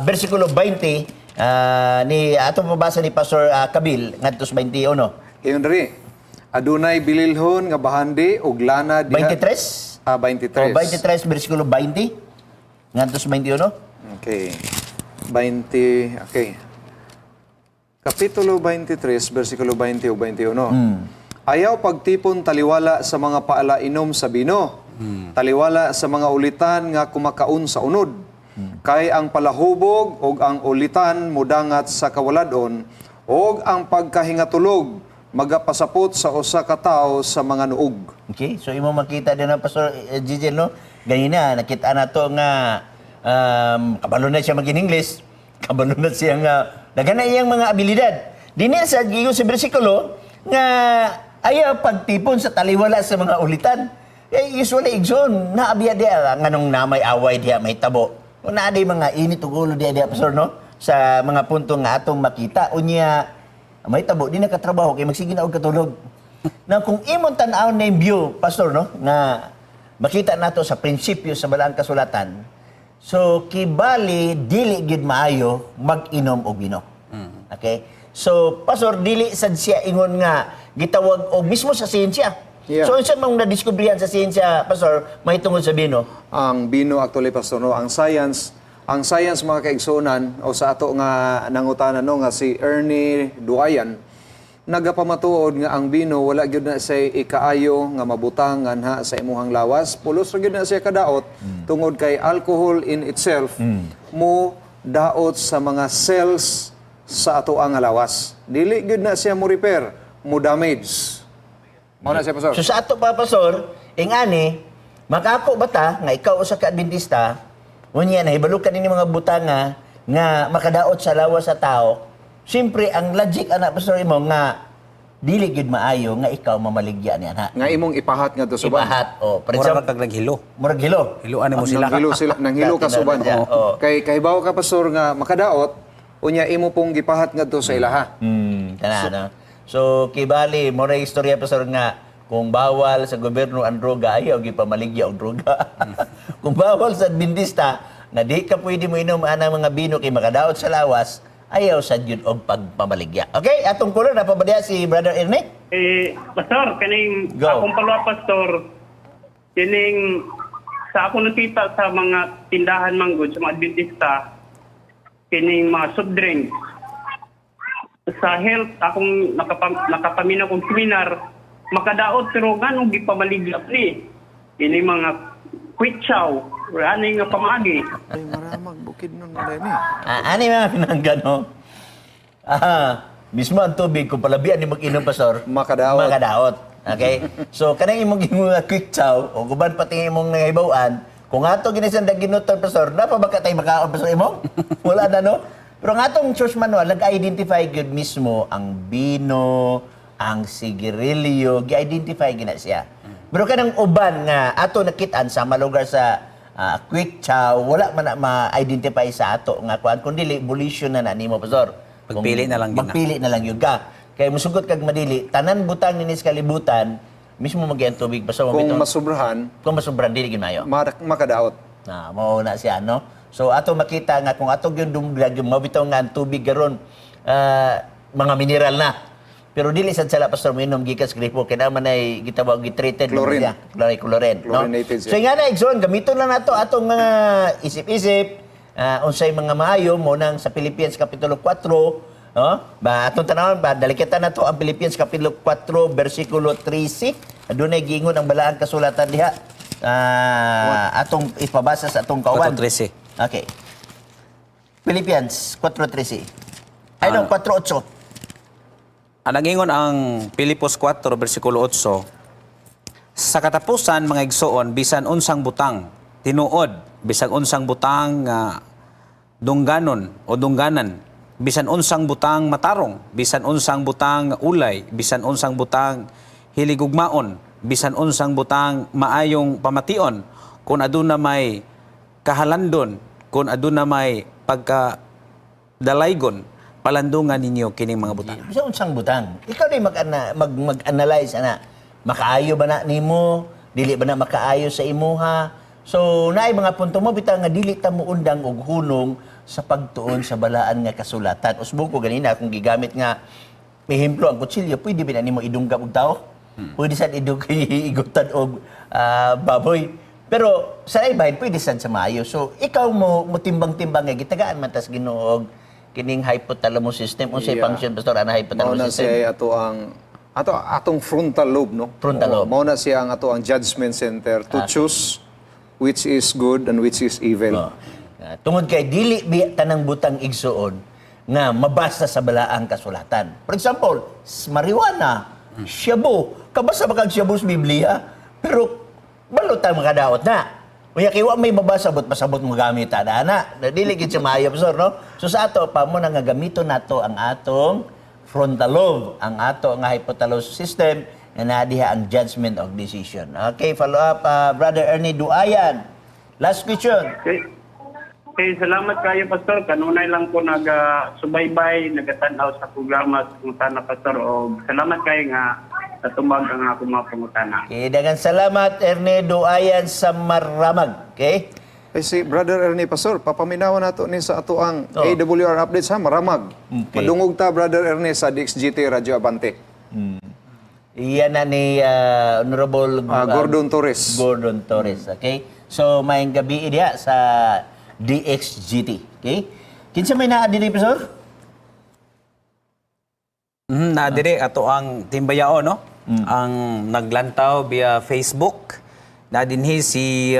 Versikulo 20 ni atong pabasa ni Pastor Kabil ngadto sa 21. Ingon diri, adunay bililhon nga bahandi og lana diha. 23? Ah, 23. O, 23 versikulo 20 ngadto sa 21. Okay. 20, okay. Kapitulo 23, versikulo 20 o 21. Ayaw pagtipon taliwala sa mga paalainom sa bino, taliwala sa mga ulitan nga kumakaon sa unod. Kay ang palahubog ug ang ulitan mudangat sa kawaladon ug ang pagkahingatulog magapasapot sa usa ka tawo sa mga nuog. Okay, so imo makita din ang Pastor Gigi, no? Ganina, nakita na to nga kabalo na siya mag-English, kabalo na siya nga daghan na iyang mga abilidad. Dinhi sa giingon sa bersikulo nga ayaw pagtipon sa taliwala sa mga ulitan. Eh, usually, igsoon, naabiya diya, nganong namay away diya, may tabo. Kung naa di mga init ug ulo diya diya, Pastor, no? Sa mga punto nga atong makita, unya, may tabo, di nakatrabaho, kay magsige na og katulog. Na kung imong tan-awon na yung view, Pastor, no? Nga makita nato sa prinsipyo sa balaang kasulatan, so kibali dili gid maayo mag-inom og bino. Okay? So, Pastor, dili sad siya ingon nga gitawag og mismo sa siyensya. So, unsa mang nadiskubrihan sa siyensya, Pastor, mahitungod sa bino? Ang bino actually, Pastor, no, ang science, mga kaigsuonan, o sa ato nga nangutana, no, nga si Ernie Duayan, nagapamatuod nga ang bino wala gyud na say ikaayo nga mabutang nganha sa imuhang lawas. Pulos ra gyud na siya kadaot tungod kay alcohol in itself mo daot sa mga cells sa ato ang lawas. Dili gyud na siya mo repair, mo damage. Mao na siya, Pastor. So sa ato pa, Pastor, ingani, makako ba ta nga ikaw usa ka Adventista, unya nahibalo ka nini mga butanga nga makadaot sa lawas sa tao. Siyempre ang logic ana, Pastor, imo nga dili gyud maayo nga ikaw mamaligya ni ana. Nga imong ipahat nga to suban. Ipahat. Oh, for Mura example, kag naghilo. Murag hilo. Hiluan mo sila. Nanghilo sila, nanghilo ka suban. Siya, oo. Kay kahibaw ka, Pastor, nga makadaot, unya imo pong gipahat ngadto sa ilaha. Kana no. So kibali mo na istorya, Pastor, nga kung bawal sa gobyerno ang droga, ayaw gipamaligya og droga. Kung bawal sa Adventista nga di ka pwede mo inom anang mga bino kay makadaot sa lawas, ayaw sad yun og pagpamaligya. Okay, atong color na pa ba diha si Brother Ernie? Eh, Pastor, kaning Go. akong palwa, Pastor, kining sa ako nakita sa mga tindahan manggod sa mga Adventista, kining mga soft drinks. Sa health, akong nakapaminaw kong seminar, makadaot pero nganong gipamaligya ni? Kini mga quick chow, ani nga pamaagi. Ay, maramag bukid nun na ni. Ah, ani mga pinangga, no? Ah, mismo ang tubig, kung palabian ni mag-inom, Pastor, Makadaot. makadaot. Okay? So, kanang imong imong quick chow, o guban pati imong nahibaw-an, kung ato ginisan ginuton, Pastor, napa ba ka tayo makaon, Pastor, imong? Wala na, no? Pero ang atong church manual, nag-identify gyud mismo ang bino, ang sigarilyo, gi-identify gina siya. Pero kanang uban nga ato nakitaan sa malugar sa quick chow, wala man na ma-identify sa ato nga kuan kundi volition na na nimo, Pastor. Pagpili na lang yun na. Magpili na lang yun ka. Kay musugot kag madili, tanan butang ninis kalibutan, mismo magyang tubig basta mo Kung bitong- masubrahan, kung masubran dili gyud maayo. Makadaot. Na mao na siya, no. So ato makita nga kung ato gyud dumlag yung mabitaw nga ang tubig karon, mga mineral na. Pero dili sad sala, Pastor, minom gikan sa gripo kay naman ay gitawag gi-treated man Chlorine. siya. Chlorine, chlorine, no? Chlorinated siya. So nga na igsoon, gamiton lang nato atong mga isip-isip, unsay mga maayo mo nang sa Philippians kapitulo 4, no? Ba atong tanawon ba dalikitan nato ang Philippians kapitulo 4 bersikulo 13. Adunay giingon ang balaang kasulatan diha. Atong ipabasa sa atong kauban. 4:13. Okay. Philippians 4:13. Ay no, 4:8. Ang nagingon ang Pilipos 4 versikulo 8, sa katapusan, mga igsoon, bisan unsang butang tinuod, bisan unsang butang nga dungganon o dungganan, bisan unsang butang matarong, bisan unsang butang ulay, bisan unsang butang hiligugmaon, bisan unsang butang maayong pamation, kung aduna may kahalandon, kung aduna may pagka dalaygon, palandungan ninyo kining mga butang. Bisan unsang butang. Ikaw din mag-analyze ana. Makaayo ba na nimo? Dili ba na makaayo sa imuha? So naay mga punto mo bitaw nga dili ta mo undang og hunong. sa pagtuon sa balaan nga kasulatan. Usbong ko ganina kung gigamit nga ehemplo ang kutsilyo, pwede ba na nimo idunggap og tao? Pwede sad igutan og baboy. Pero sa ibahin pwede sad sa maayo. So ikaw mo motimbang-timbang nga gitagaan man tas Ginoo og kining hypothalamus system, unsay function, pastor, ana Mao hypothalamus na system? siya ato ang ato atong frontal lobe, no? Frontal Oo, lobe. Mao na siya ang ato ang judgment center to choose which is good and which is evil. Oh. Tungod kay dili bi tanang butang igsuon nga mabasa sa balaang kasulatan. For example, marijuana, shabu. Kabasa ba kag shabu sa Biblia? Pero balot ang makadaot na. Unya kay wa may mabasa but pasabot mo gamit ana ana. Na dili gid siya maayo, pastor, no? So sa ato pa mo na nga gamiton nato ang atong frontal lobe, ang ato nga hypothalamus system nga naa diha ang judgment of decision. Okay, follow up, Brother Ernie Duayan. Last question. Okay, salamat kayo, Pastor. Kanunay lang ko nagasubaybay, nagatanaw sa programa sa pangutana, Pastor. O salamat kayo nga natumbag ang akong mga pangutana. Okay, daghang salamat, Ernie Duayan sa Maramag. Okay? Ay, si Brother Ernie, Pastor, papaminawan nato ni sa ato ang Oh. AWR updates ha, Maramag. Okay. Madungog ta, Brother Ernie, sa DXGT Radyo Abante. Iyan na ni Honorable Gordon Torres. Gordon Torres, okay? So maayong gabi diha sa DXGT, okay? Kinsa may naa diri, Pastor? Na dire ato ang Timbayao, no? Ang naglantaw via Facebook. Na dinhi si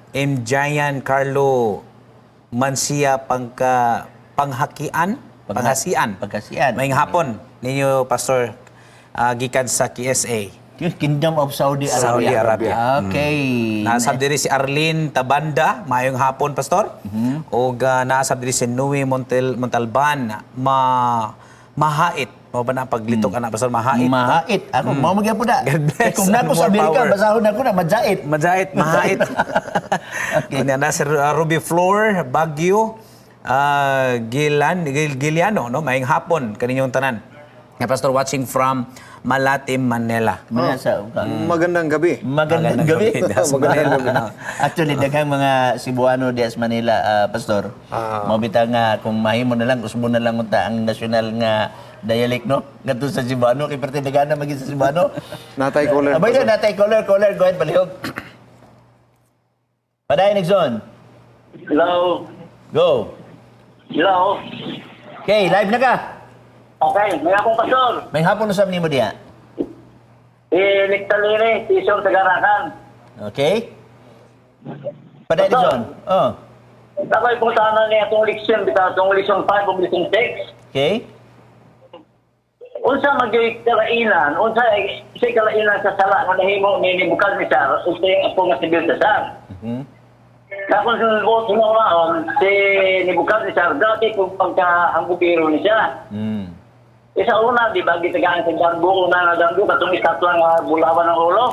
M. Giant Carlo Mancia pangka panghakian, panghasian. Panghasian. Maayong hapon ninyo, Pastor, gikan sa KSA. Kingdom of Saudi Arabia. Saudi Arabia. Okay. Naasab diri si Arlene Tabanda, maayong hapon, Pastor. Og naasab diri si Noe Montalban, mahait. Mao ba na ang paglitok ana, Pastor, mahait? Mahait. Ako, mao magyapon na. God bless Eh, kung nako and sa more Amerika, power. basahon ako na, majait. Majait, mahait. Okay. Kunya na si Ruby Floor, Baguio, Giliano, no? Maayong hapon kaninyong tanan. Nga Pastor watching from Malate, Manila. Mga sa Magandang gabi. Magandang gabi. Magandang gabi. Manila. Actually, daghang mga Cebuano diya sa Manila, Pastor. Ah. Mao bitaw nga kung mahimo na lang, usbo na lang unta ang national nga dialect, no? Ngadto sa Cebuano, kay perti daghan na maging sa Cebuano. Natay caller. Abay na, natay caller, caller, go ahead, palihog. Padayon, Nixon. Hello. Go. Hello. Okay, live na ka. Okay, may akong pastor. May hapon usab nimo diha. Si Nictalire, Tison Tagarakan. Okay? Padayon, Nixon. Oh. Ako'y pangutana niya itong leksyon, bitaw itong leksyon 5 o leksyon 6. Okay? Unsa magyuy kalainan, unsa say kalainan sa sala nga nahimo ni Nebuchadnezzar, unsa yung apo nga si Belshazzar. Kung sa sunaon, si Nebuchadnezzar, dati kung pagkahanggubiro ni siya. Isa una, di ba, gitagaan sa damgo, una nga damgo, katong istatwa nga bulawan ng ulo.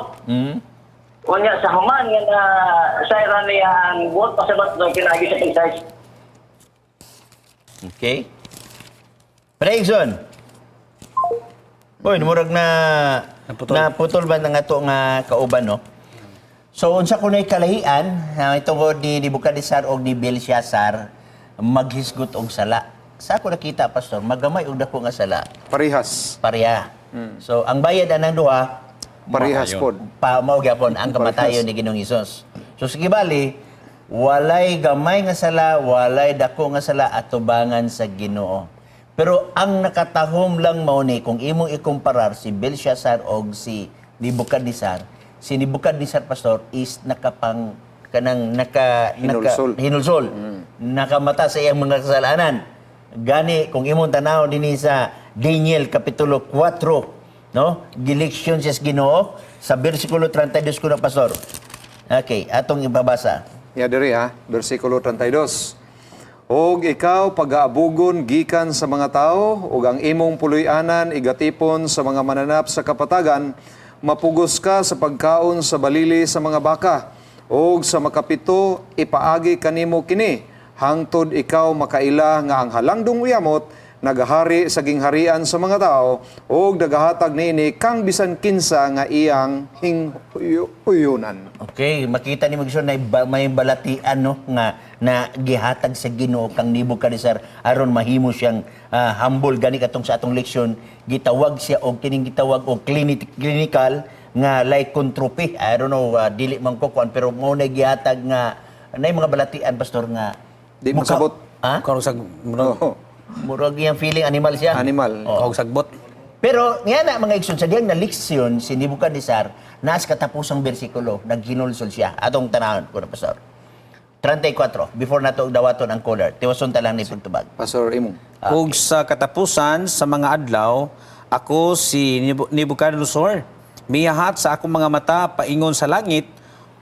Unya sa human nga na sayra niya ang buot pasabat na kinagi sa pagsay. Okay. Padayon. Uy, murag na Naputol. naputol ba ng ato nga kauban, no? So unsa kunay kalahian na itungod ni Nebuchadnezzar og ni Belshazzar maghisgot og sala. Sa ako nakita, Pastor, magamay og dako nga sala, Parihas. pareha. So ang bayad anang duha Parihas pod. pa mao gyapon ang kamatayon ni Ginoong Hesus. So sige bali, walay gamay nga sala, walay dako nga sala atubangan sa Ginoo. Pero ang nakatahom lang mao ni kung imong ikumparar si Belshazzar og si Nebuchadnezzar, si Nebuchadnezzar, Pastor, is nakapang kanang naka Hinulsol. naka, hinulsol. Nakamata sa iyang mga kasalanan. Gani kung imong tanaw dinhi sa Daniel kapitulo 4, no? Gileksyon siya sa Ginoo sa bersikulo 32 ko na, Pastor. Okay, atong ibabasa. Ya diri ha, bersikulo 32. Og ikaw pagaabugon gikan sa mga tao ug ang imong puloy-anan igatipon sa mga mananap sa kapatagan, mapugos ka sa pagkaon sa balili sa mga baka ug sa makapito ipaagi kanimo kini hangtod ikaw makaila nga ang halangdong uyamot Nagahari sa gingharian sa mga tao ug nagahatag niini kang bisan kinsa nga iyang hinghuyunan. Okay, makita ni Magson na may balatian, no, nga na gihatag sa Ginoo kang Nebuchadnezzar aron mahimo siyang humble. Gani katong sa atong leksyon, gitawag siya og kining gitawag og clinical nga lycanthropy. I don't know, dili man ko kuan, pero mo na gihatag nga nay mga balatian, pastor, nga Di masabot. Ha? Karon sa Oo. Murag iyang feeling animal siya. Animal. Oo. Og sagbot. Pero nga na mga igsoon, sa diyang na leksyon si Nebuchadnezzar, naas katapusang bersikulo, naghinulsol siya. Atong tanahon ko na, pastor. 34, before nato og dawaton ang caller. Tiwason ta lang ni pagtubag. Pastor Imong. Ug sa katapusan sa mga adlaw, ako si Nebuchadnezzar, miyahat sa akong mga mata paingon sa langit,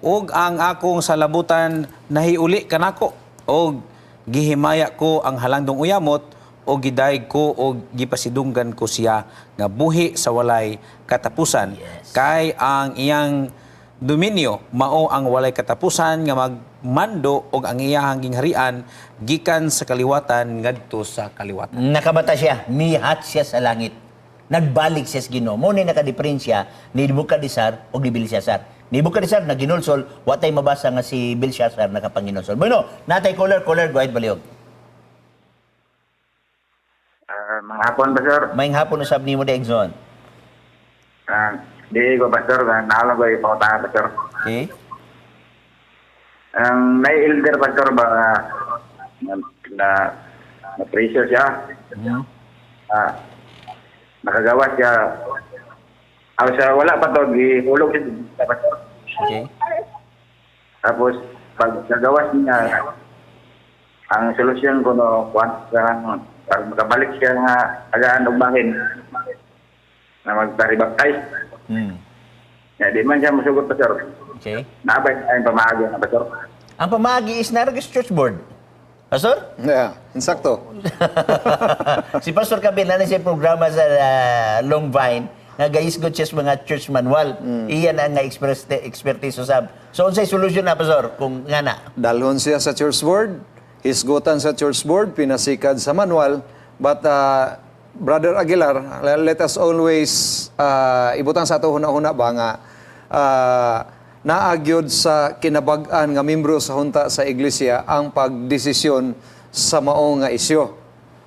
ug ang akong salabutan nahiuli kanako, ug gihimaya ko ang halangdong uyamot, ug gidayeg ko ug gipasidunggan ko siya nga buhi sa walay katapusan, kay ang iyang dominyo mao ang walay katapusan nga magmando, ug ang iyahang gingharian gikan sa kaliwatan ngadto sa kaliwatan. Nakabata siya, mihat siya sa langit. Nagbalik siya sa Ginoo. Mo ni nakadiferensya ni Nebuchadnezzar og ni Belshazzar. Nebuchadnezzar naginulsol, wa tay mabasa nga si Belshazzar nakapanginulsol. Bueno, natay caller, caller, go ahead, balihog. Mga hapon, Pastor. Maayong hapon usab nimo de, Exxon. Di ko, Pastor, naalam ko yung pangutana, Pastor. Okay? Ang may elder, Pastor, ba na, na, na pressure siya. Nakagawa siya. Sa wala pa to, gihulog siya, Pastor. Okay. Tapos, pag nagawas niya, ang solusyon ko no, kuwan, parang, pag makabalik siya nga agaan og bahin na magpa-rebaptize. Ya, di man siya musugot, Pastor. Okay. Naabay ang pamaagi na, Pastor. Ang pamaagi is narag sa church board. Pastor? Yeah, insakto. Si Pastor Kabel na siya programa sa Long Vine nga gaisgot siya sa mga church manual. Iyan ang nga expertise usab. So unsay solusyon na, Pastor, kung nga na? Dalhon siya sa church board, hisgutan sa church board, pinasikad sa manual. But Brother Aguilar, let us always ibutang sa ato huna-huna ba nga naagyod sa kinabag-an nga membro sa hunta sa iglesia ang pagdesisyon sa mao nga isyo.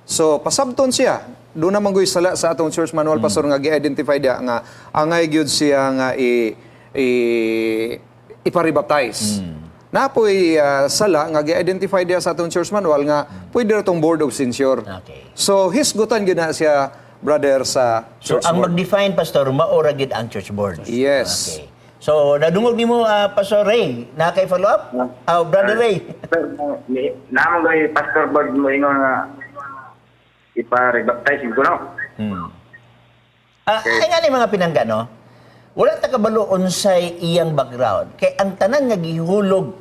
So pasabton siya. Doon naman goy sala sa atong church manual, pastor, nga gi-identify dia nga angay gyud siya nga i, i iparibaptize. Napoy sala nga gi-identify diya sa atong church manual nga pwede ra tong board of censure. So hisgutan gyud na siya, brother, sa So church ang board. mag-define, Pastor, maora gid ang church board. Yes. Okay. So nadungog nimo, Pastor Ray, na kay follow up? Brother Ray. Naamo gay pastor board mo ingon nga ipa-rebaptize ko no. Ay nga ni mga pinangga, no? Wala ta kabalo unsay iyang background. Kay ang tanan nga gihulog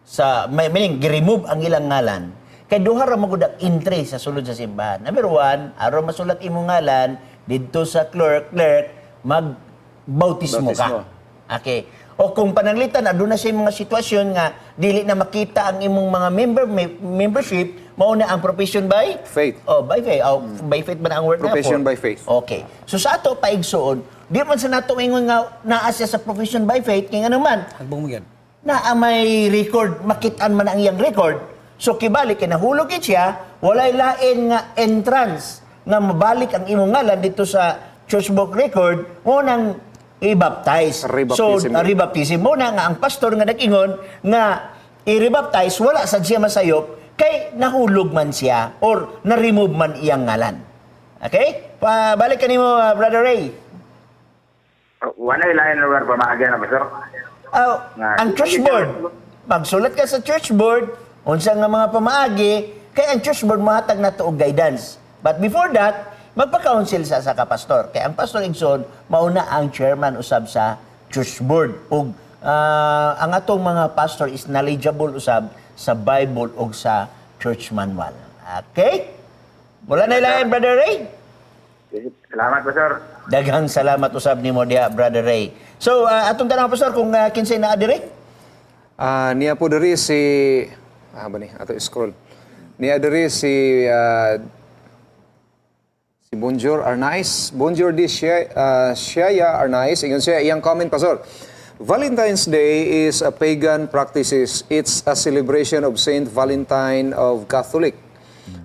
sa may meaning gi-remove ang ilang ngalan. Kay duha ra man gud ang entry sa sulod sa simbahan. Number one, aron masulat imong ngalan didto sa clerk, mag bautismo ka. Bautismo. Okay. O kung pananglitan aduna sa mga sitwasyon nga dili na makita ang imong mga membership, mao na ang profession by faith. Oh, by faith. Oh, by faith ba na ang word na Profession for? by faith. Okay. So sa ato paigsuon, di man sa nato ingon nga naa siya sa profession by faith kay ngano man Hagbong mo yan. naa may record, makitaan man ang iyang record. So kibali kay nahulog gid siya, walay lain nga entrance nga mabalik ang imong ngalan dito sa church book record mo nang i-baptize. So Rebaptism. Rebaptism mo na nga ang pastor nga nag-ingon nga i-rebaptize, wala sad siya masayop kay nahulog man siya or na-remove man iyang ngalan. Okay? Pabalik kanimo, Brother Ray. Wala lain lugar pamaagi na, Pastor. Ang church board. Magsulat ka sa church board, unsa nga mga pamaagi, kay ang church board mahatag nato og guidance. But before that, magpa-counsel sa ka pastor. Kay ang pastor igsoon mauna ang chairman usab sa church board ug ang atong mga pastor is knowledgeable usab sa Bible ug sa church manual. Okay? Wala na ilain, Brother Ray? Salamat, Pastor. Daghang salamat usab nimo diha, Brother Ray. So, atong tanong, pastor, kung kinsay naa diri? Niya po diri si ba ni ato scroll. Niya diri si Si Bonjour Arnaiz. Bonjour di Shia Arnaiz. Ingon siya, iyang comment, Pastor. Valentine's Day is a pagan practices. It's a celebration of Saint Valentine of Catholic.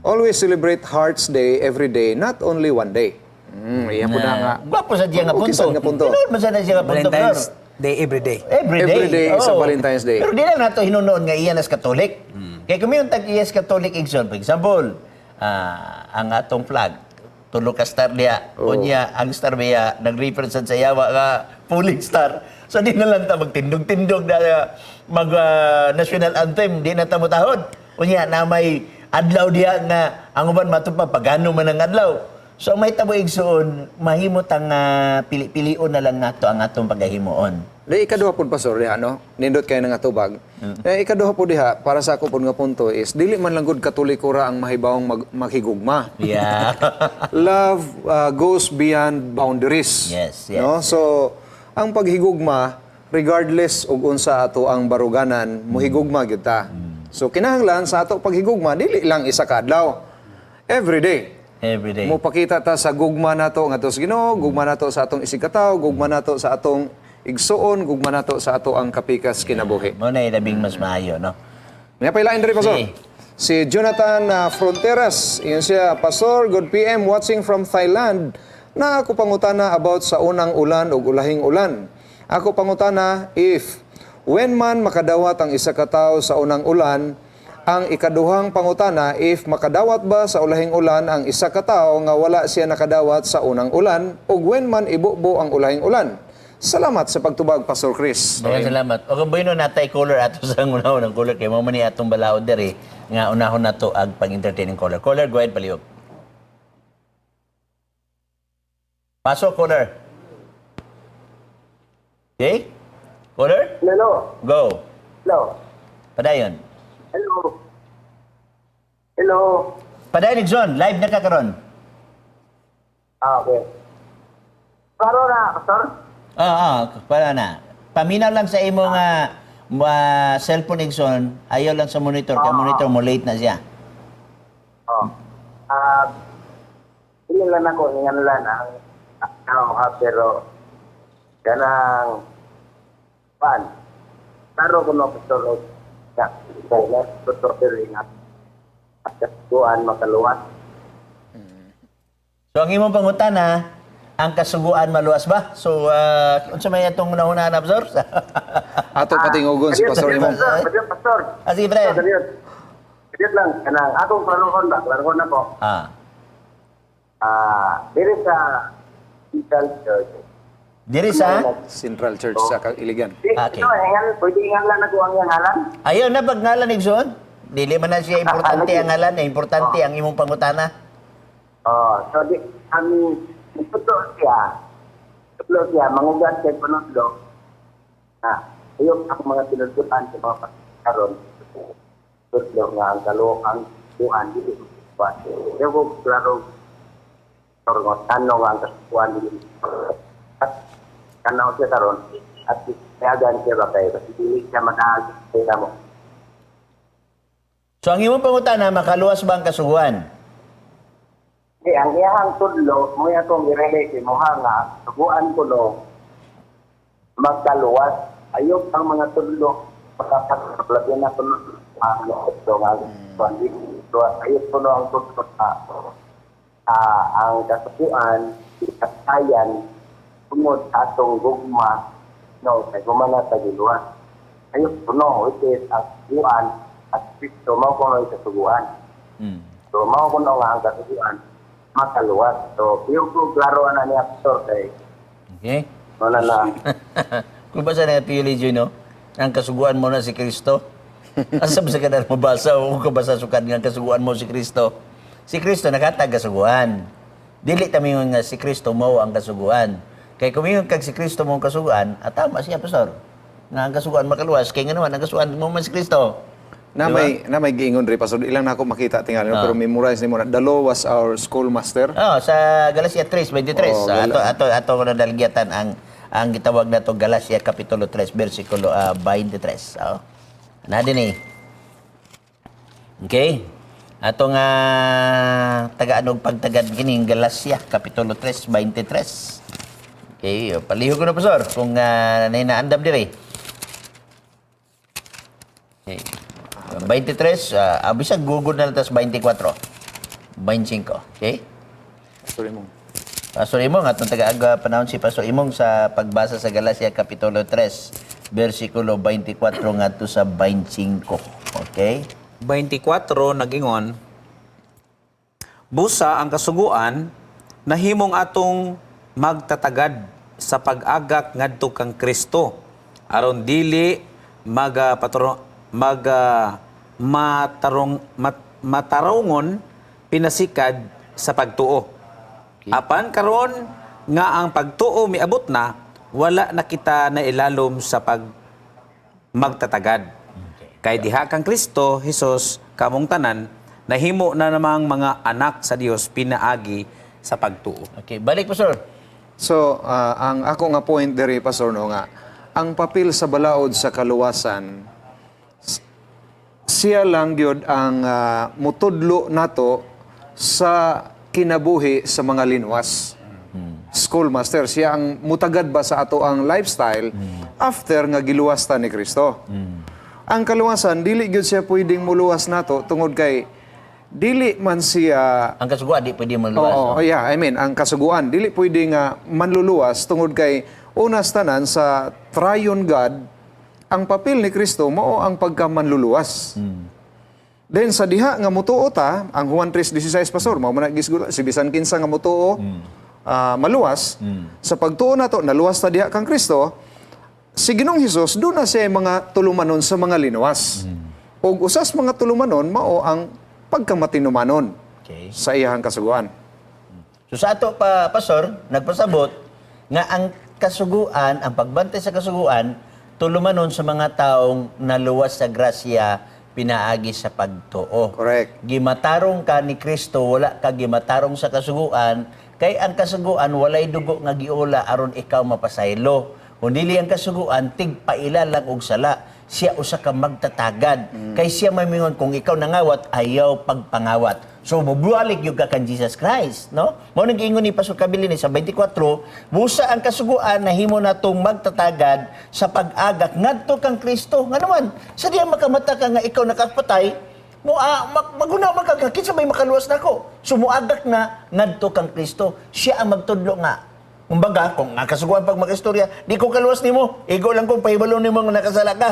Always celebrate Hearts Day every day, not only one day. Iya po na nga. Gwapo sa diya nga Okay punto. sad nga punto. Tinuod man sa na siya nga punto, Valentine's Pastor. Day every day. Every day. Every day is a Oo. Valentine's Day. Pero di lang nato hinunoon nga iyan as Catholic. Kaya kung yung tag iyas Catholic, Igsoon, for example, ang atong flag, tulo ka star niya, unya, ang star niya, nag-represent sa yawa nga pulling star. So di na lang ta magtindog-tindog na mag national anthem, di na ta mutahod. Unya, na may adlaw diha nga ang uban matupa pagano man ang adlaw. So may tabo igsoon, mahimot ang pili-pilion na lang nato ang atong pagahimuon. Di ikaduha pud, Pastor, diha, no? Nindot kayo nga tubag. Eh, ikaduha pud diha para sa ako pud nga punto is dili man lang gud Katoliko ra ang mahibawong maghigugma. Love goes beyond boundaries. Yes. No? So, ang paghigugma regardless og unsa ato ang baruganan, mohigugma gyud ta. So kinahanglan sa ato paghigugma dili lang isa ka adlaw. Every day. Every day. Mopakita ta sa gugma nato ngadto sa Ginoo, gugma nato sa atong isigkatawo, gugma nato sa atong igsuon, gugma nato sa ato ang kapikas kinabuhi. Mo na labing mas maayo, no? May pailain diri, Pastor. Sige. Si Jonathan Fronteras, iyon siya, "Pastor, good PM, watching from Thailand. Na ako pangutana about sa unang ulan ug ulahing ulan. Ako pangutana if when man makadawat ang isa ka tawo sa unang ulan, ang ikaduhang pangutana if makadawat ba sa ulahing ulan ang isa ka tawo nga wala siya nakadawat sa unang ulan ug when man ibubo ang ulahing ulan. Salamat sa pagtubag, Pastor Chris." Daghang salamat. O bueno natay caller ato sa unahon ng caller kay mao man ni atong balaod diri nga unahon nato ang pag-entertaining caller. Caller, go ahead palihog. Pasok, caller. Okay? Caller? Hello. Go. Hello. Padayon. Hello. Hello. Padayon, John. Live na ka karon. Ah, okay. Klaro na, Pastor? Oo, para na. Paminaw lang sa imong cellphone, Igsoon, ayaw lang sa monitor, kay monitor mo late na siya. Oh. Ah, dili lang ako inganlan ang ano ha, pero kanang pan. Klaro ko no, Pastor, og ya, kaya Pastor, pero ingat. At kasuguan makaluwas. So ang imong pangutana, ang kasuguan maluwas ba? So unsa may atong unahuna na, Pastor? Ato patingugon si Pastor imong. Pastor, Pastor. Ah, sige, Fred. Pastor, Diyot lang, kanang akong klarohon ba, klarohon ako. Ah, diri sa Central Church. Diri sa Central Church sa Iligan. Di, ito, ingan, pwede ingan lang ako ang iyang ngalan. Ayaw na pag ngalan, Igsoon. Dili man na siya importante ang ngalan, eh, importante ang imong pangutana. Oh, so di ang totoo siya, mangugat kay panudlo. Ah, ayok ang mga tinudluan sa mga karon. Tudlo nga ang kaluok ang kuan dili kuan. Pero klaro torgo tanong nga ang kasukuan dili. At kanaw siya karon at kayagan siya ba kay kasi dili siya madaag sa mo. So ang imong pangutana, makaluwas ba ang kasuguan? Di, ang iyahang tudlo, mo akong i-relate mo ha nga, suguan ko no, magkaluwas. Ayok ang mga tudlo, pagkakalabi na tudlo, ang tudlo nga, ayok ko no ang tudlo na ang kasuguan, katayan, tungod sa atong gugma, no, kay gumana sa giluwas. Ayok ko no, which is ang kasuguan, at Kristo, mao ko no yung kasuguan. So, mao ko no nga ang kasuguan, makaluwas. So, piyo ko klaro na niya, Pastor, kay Okay? wala na. Kung ba sa nga theology, no? Ang kasuguan mo na si Kristo. Asa ba sa kanan mabasa o kung kabasa sukad nga ang kasuguan mo si Kristo? Si Kristo nakatag kasuguan. Dili ta mingon nga si Kristo mo ang kasuguan. Kay kung mingon kag si Kristo mo ang kasuguan, at tama siya, Pastor. Nga ang kasuguan makaluwas, kay nga naman ang kasuguan mo man si Kristo. Na may giingon ri, Pastor, ilang na ako makita tingali no, pero memorize nimo na the law was our schoolmaster. Oh, sa Galatia 3:23. Oh, So, ato ato ato ko na daligyatan ang gitawag nato Galatia kapitulo 3 bersikulo 23. Oh. Na din eh. Okay? Ato nga tagaan og pagtagad kining Galacia kapitulo 3:23. Okay, palihog ko na, Pastor, kung naandam diri. Okay. 23, bisag gugod na lang tas 24. 25, okay? Sorry mo. Pastor Imong, atong taga-aga panahon si Pastor Imong sa pagbasa sa Galacia Kapitulo 3, versikulo 24 ngadto sa 25. Okay? 24 nagingon, "Busa ang kasuguan nahimong atong magtatagad sa pag-agak ngadto kang Kristo aron dili maga patro, maga matarong matarongon pinasikad sa pagtuo. Apan karon nga ang pagtuo miabot na, wala na kita nailalom sa pag magtatagad. Kay diha kang Kristo Hesus kamong tanan nahimo na namang mga anak sa Dios pinaagi sa pagtuo." Okay, balik, Pastor. So, ang ako nga point diri, Pastor, no, nga ang papel sa balaod sa kaluwasan, siya lang gyud ang mutudlo nato sa kinabuhi sa mga linwas. Schoolmaster, siya ang mutagad ba sa ato ang lifestyle after nga giluwas ta ni Kristo. Ang kaluwasan dili gyud siya pwedeng muluwas nato tungod kay dili man siya. Ang kasuguan di pwede maluwas. Oo, No? yeah, I mean, ang kasuguan, dili pwede nga manluluwas tungod kay unas tanan sa triune God, ang papel ni Kristo mao ang pagkamanluluwas. Then sa diha nga mutuo ta, ang Juan 3:16, Pastor, mao man na gisgutan, si bisan kinsa nga mutuo maluwas. Sa pagtuo nato, naluwas ta diha kang Kristo, si Ginoong Hesus doon na siya mga tulumanon sa mga linuwas. Ug usas mga tulumanon mao ang pagkamatinumanon sa iyahang kasuguan. So sa ato pa, Pastor, nagpasabot nga ang kasuguan, ang pagbantay sa kasuguan, tulumanon sa mga taong naluwas sa grasya pinaagi sa pagtuo. Correct. Gimatarong ka ni Kristo, wala ka gimatarong sa kasuguan, kay ang kasuguan walay dugo nga giula aron ikaw mapasaylo. Kung dili ang kasuguan, tigpaila lang og sala. Siya usa ka magtatagad. Kay siya may mingon kung ikaw nangawat, ayaw pagpangawat. So mobualik gyud ka kan Jesus Christ, no? Mao nang giingon ni Pastor Kabilin sa 24, busa ang kasuguan nahimo natong magtatagad sa pag-agak ngadto kang Kristo. Nga naman, sa diya makamata ka nga ikaw nakapatay, mo maguna man ka kinsa may makaluwas nako. So muagak na ngadto kang Kristo. Siya ang magtudlo nga. Kumbaga, kung ang kasuguan pag makistorya, di ko kaluwas nimo, igo lang kong pahibalo nimo nga nakasala ka.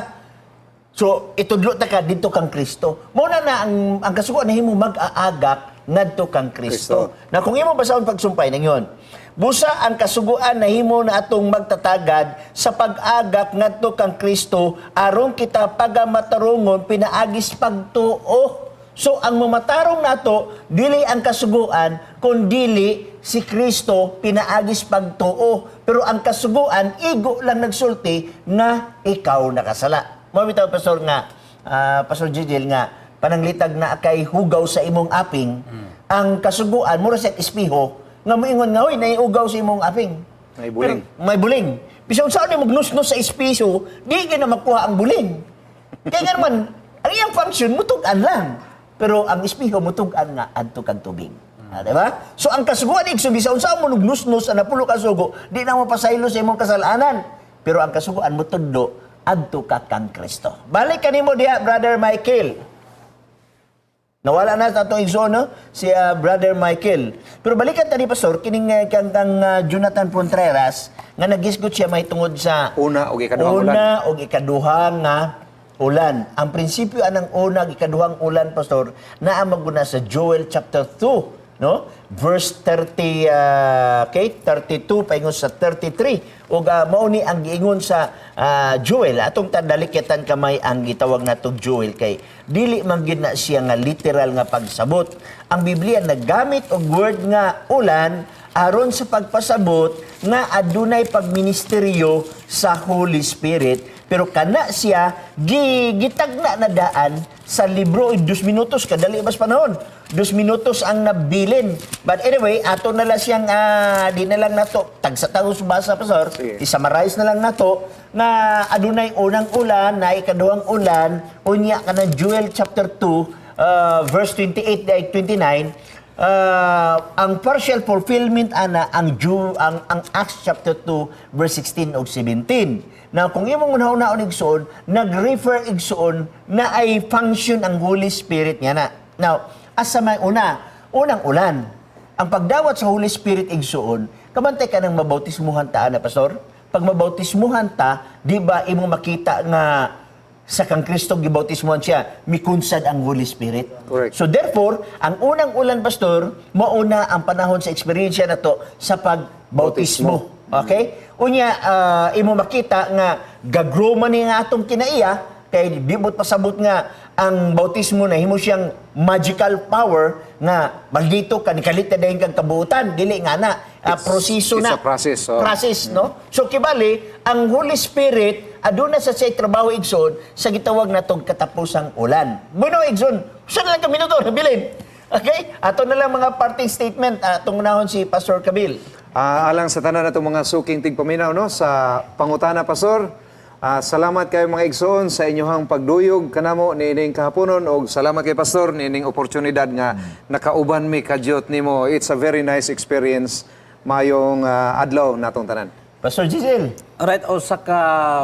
So, itudlo ta ka didto kang Kristo. Mao na na ang kasuguan nahimo mag-aagak ngadto kang Kristo. Kristo. Na kung imo basahon pagsumpay nang yon. Busa ang kasuguan nahimo na atong magtatagad sa pag-agak ngadto kang Kristo aron kita pagamatarungon pinaagis pagtuo. So ang mamatarong nato dili ang kasuguan kundili si Kristo pinaagis pagtuo. Pero ang kasuguan igo lang nagsulti nga ikaw nakasala. Mao bitaw, Pastor, nga Pastor Jijil, nga pananglitag na kay hugaw sa imong aping, ang kasuguan mura sa espiho nga moingon nga, "Oy, naiugaw sa imong aping." May buling. Pero, may buling. Bisan saan mo magnusnos sa espiho, di ka na makuha ang buling. Kaya nga naman, ang iyang function, mutug-an lang. Pero ang espiho, mutug-an nga adto kag tubig. Di ba? So ang kasuguan, igsoon, bisan unsa mo nagnusnos ang napulo ka sugo, di na mo pasaylo sa imong kasalanan. Pero ang kasuguan motudlo adto ka kang Kristo. Balik kanimo diha, Brother Michael. Nawala na sa atong igsoon, no? Si Brother Michael. Pero balikan tani, Pastor, kining kang kang Jonathan Contreras nga nagisgot siya may tungod sa Una og ikaduhang ulan. Una og ikaduha nga ulan. Ang prinsipyo anang una ug ikaduhang ulan, Pastor, naa maguna sa Joel chapter 2, no? Verse 30, okay, 32 paingon sa 33. Ug mao ni ang giingon sa Joel. Atong tandalikitan kamay ang gitawag natong Joel kay dili man gyud na siya nga literal nga pagsabot. Ang Biblia naggamit og word nga ulan aron sa pagpasabot nga adunay pagministeryo sa Holy Spirit, pero kana siya gitagna na daan sa libro. 2 minutos kadali bas panahon, 2 minutos ang nabilin. But anyway, ato na lang siyang di na lang nato tagsa taos basa, Pastor. Sige. I-summarize na lang nato nga adunay unang ulan na ikaduhang ulan unya kana Joel chapter 2. verse 28 ay 29, ang partial fulfillment ana ang Jew ang Acts chapter 2 verse 16 ug 17. Now kung imong unahon igsoon, nag-refer igsoon na ay function ang Holy Spirit nga na. Now, asa may una, unang ulan. Ang pagdawat sa Holy Spirit igsoon, kabantay ka ng mabautismuhan ta na, pastor? Pag mabautismuhan ta, di ba imong makita nga sa kang Kristo gibautismuhan siya, mikunsad ang Holy Spirit. Correct. So therefore, ang unang ulan, pastor, mauna ang panahon sa eksperyensya na to sa pagbautismo. Okay? Unya, imo makita nga gagrow man ni nga atong kinaiya kay di mo't pasabot nga ang bautismo na himo siyang magical power nga maldito ka nikalit na dayon kang kabuutan dili nga na. Proseso It's na a process, oh. Process, no? So kibali ang Holy Spirit aduna sa say trabaho igsoon sa gitawag natong katapusang ulan. Bueno igsoon, usa na lang ka minuto nabilin. Okay? Ato na lang mga parting statement atong unahon si Pastor Kabil. Alang sa tanan natong mga suking tigpaminaw no sa pangutana, pastor. Salamat kayo mga igsoon sa inyohang pagduyog kanamo niining kahaponon og salamat kay pastor niining oportunidad nga nakauban mi kadyot nimo. It's a very nice experience. Mayong adlaw natong tanan. Pastor Giselle. Alright, usa ka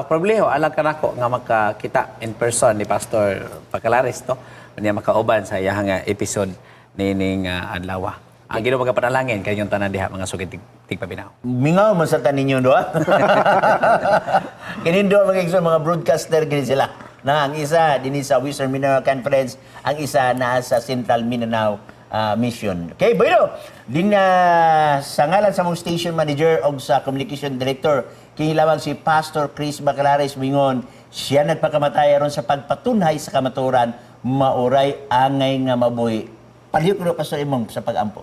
probleho alang kanako nga makakita in person ni Pastor Pacalares no. Niya makauban sa iyang nga episode nining adlaw. Ang Ginoo magapanalangin kanyong tanan diha mga sugid tigpaminaw. Mingaw man sa tanin ninyo, do, ah. Kinin do mga igsoon, mga broadcaster kini sila. Na ang isa dinhi sa Western Mindanao Conference, ang isa naa sa Central Mindanao Mission. Okay, bueno. Din sa ngalan sa mong station manager og sa communication director, kini lamang si Pastor Chris Bacalares mingon, siya nagpakamatay aron sa pagpatunhay sa kamatuoran, maoray angay nga mabuhi. Palihog ko Pastor imong sa pagampo.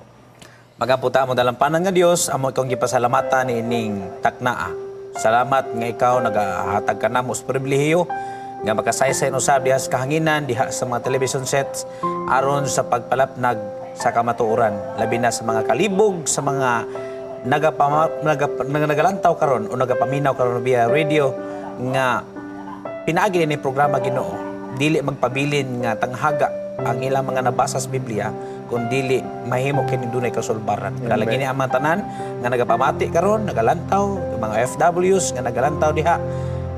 Magaputa mo dalampanan nga Dios, amo ikong gipasalamatan niining taknaa. Salamat nga ikaw nagahatag ka namo sa pribilehiyo nga makasaysay usab diha sa kahanginan diha sa mga television sets aron sa pagpalapnag sa kamatuoran, labi na sa mga kalibog sa mga nagalantaw karon o nagapaminaw karon via radio nga pinaagi ni programa Ginoo, dili magpabilin nga tanghaga ang ilang mga nabasa sa Biblia kun dili mahimo kini dunay kasulbaran. Kalagi ni ang mga tanan nga nagapamati karon, nagalantaw, mga OFWs nga nagalantaw diha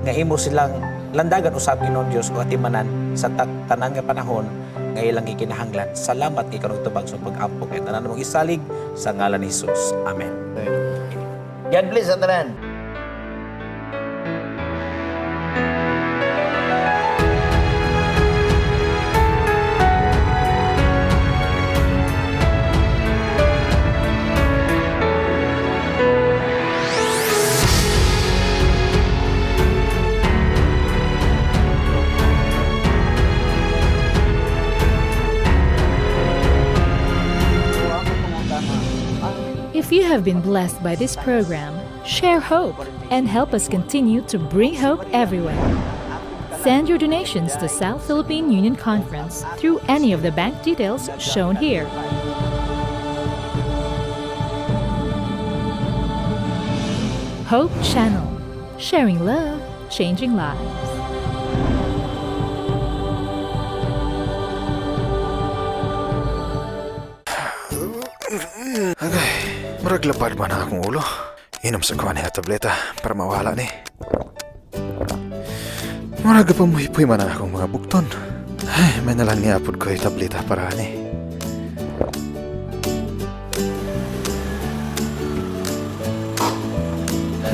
nga imo silang landagan usab Ginoong Dios o atimanan sa tanan nga panahon nga ilang gikinahanglan. Salamat kay kanong tubag sa pag-ampo kay tanan mong isalig sa ngalan ni Jesus. Amen. God bless sa tanan. If you have been blessed by this program, share hope and help us continue to bring hope everywhere. Send your donations to South Philippine Union Conference through any of the bank details shown here. Hope Channel, sharing love, changing lives. Agay, murag lapad man ang akong ulo. Inom sa kuha niya tableta para mawala ni. Murag pa muhipoy man ang akong mga bukton. Ay, may nalang niapod ko yung tableta para ani.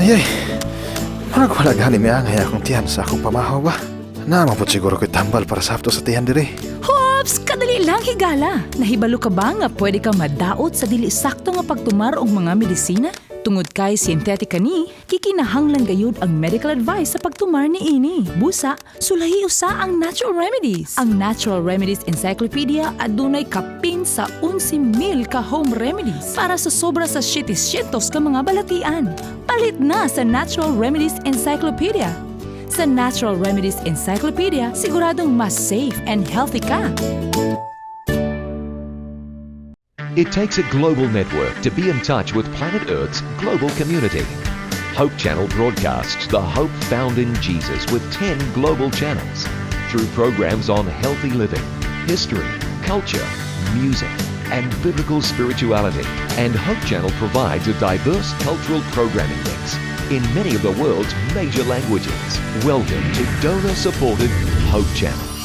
Ay, ay, murag wala gani miangay akong tiyan sa akong pamahaw ba? Naamapot siguro ko'y tambal para sa hapto sa tiyan diri. Hops! Kadali lang higala! Nahibalo ka ba nga pwede ka madaot sa dili sakto nga pagtumar og mga medisina? Tungod kay synthetic kani, kikinahanglan gayud ang medical advice sa pagtumar ni ini. Busa, sulahi usa ang natural remedies. Ang Natural Remedies Encyclopedia adunay kapin sa 11,000 ka home remedies para sa sobra sa 700 ka mga balatian. Palit na sa Natural Remedies Encyclopedia. Sa Natural Remedies Encyclopedia, siguradong mas safe and healthy ka. It takes a global network to be in touch with planet Earth's global community. Hope Channel broadcasts the hope found in Jesus with 10 global channels through programs on healthy living, history, culture, music, and biblical spirituality. And Hope Channel provides a diverse cultural programming mix in many of the world's major languages. Welcome to donor supported Hope Channel.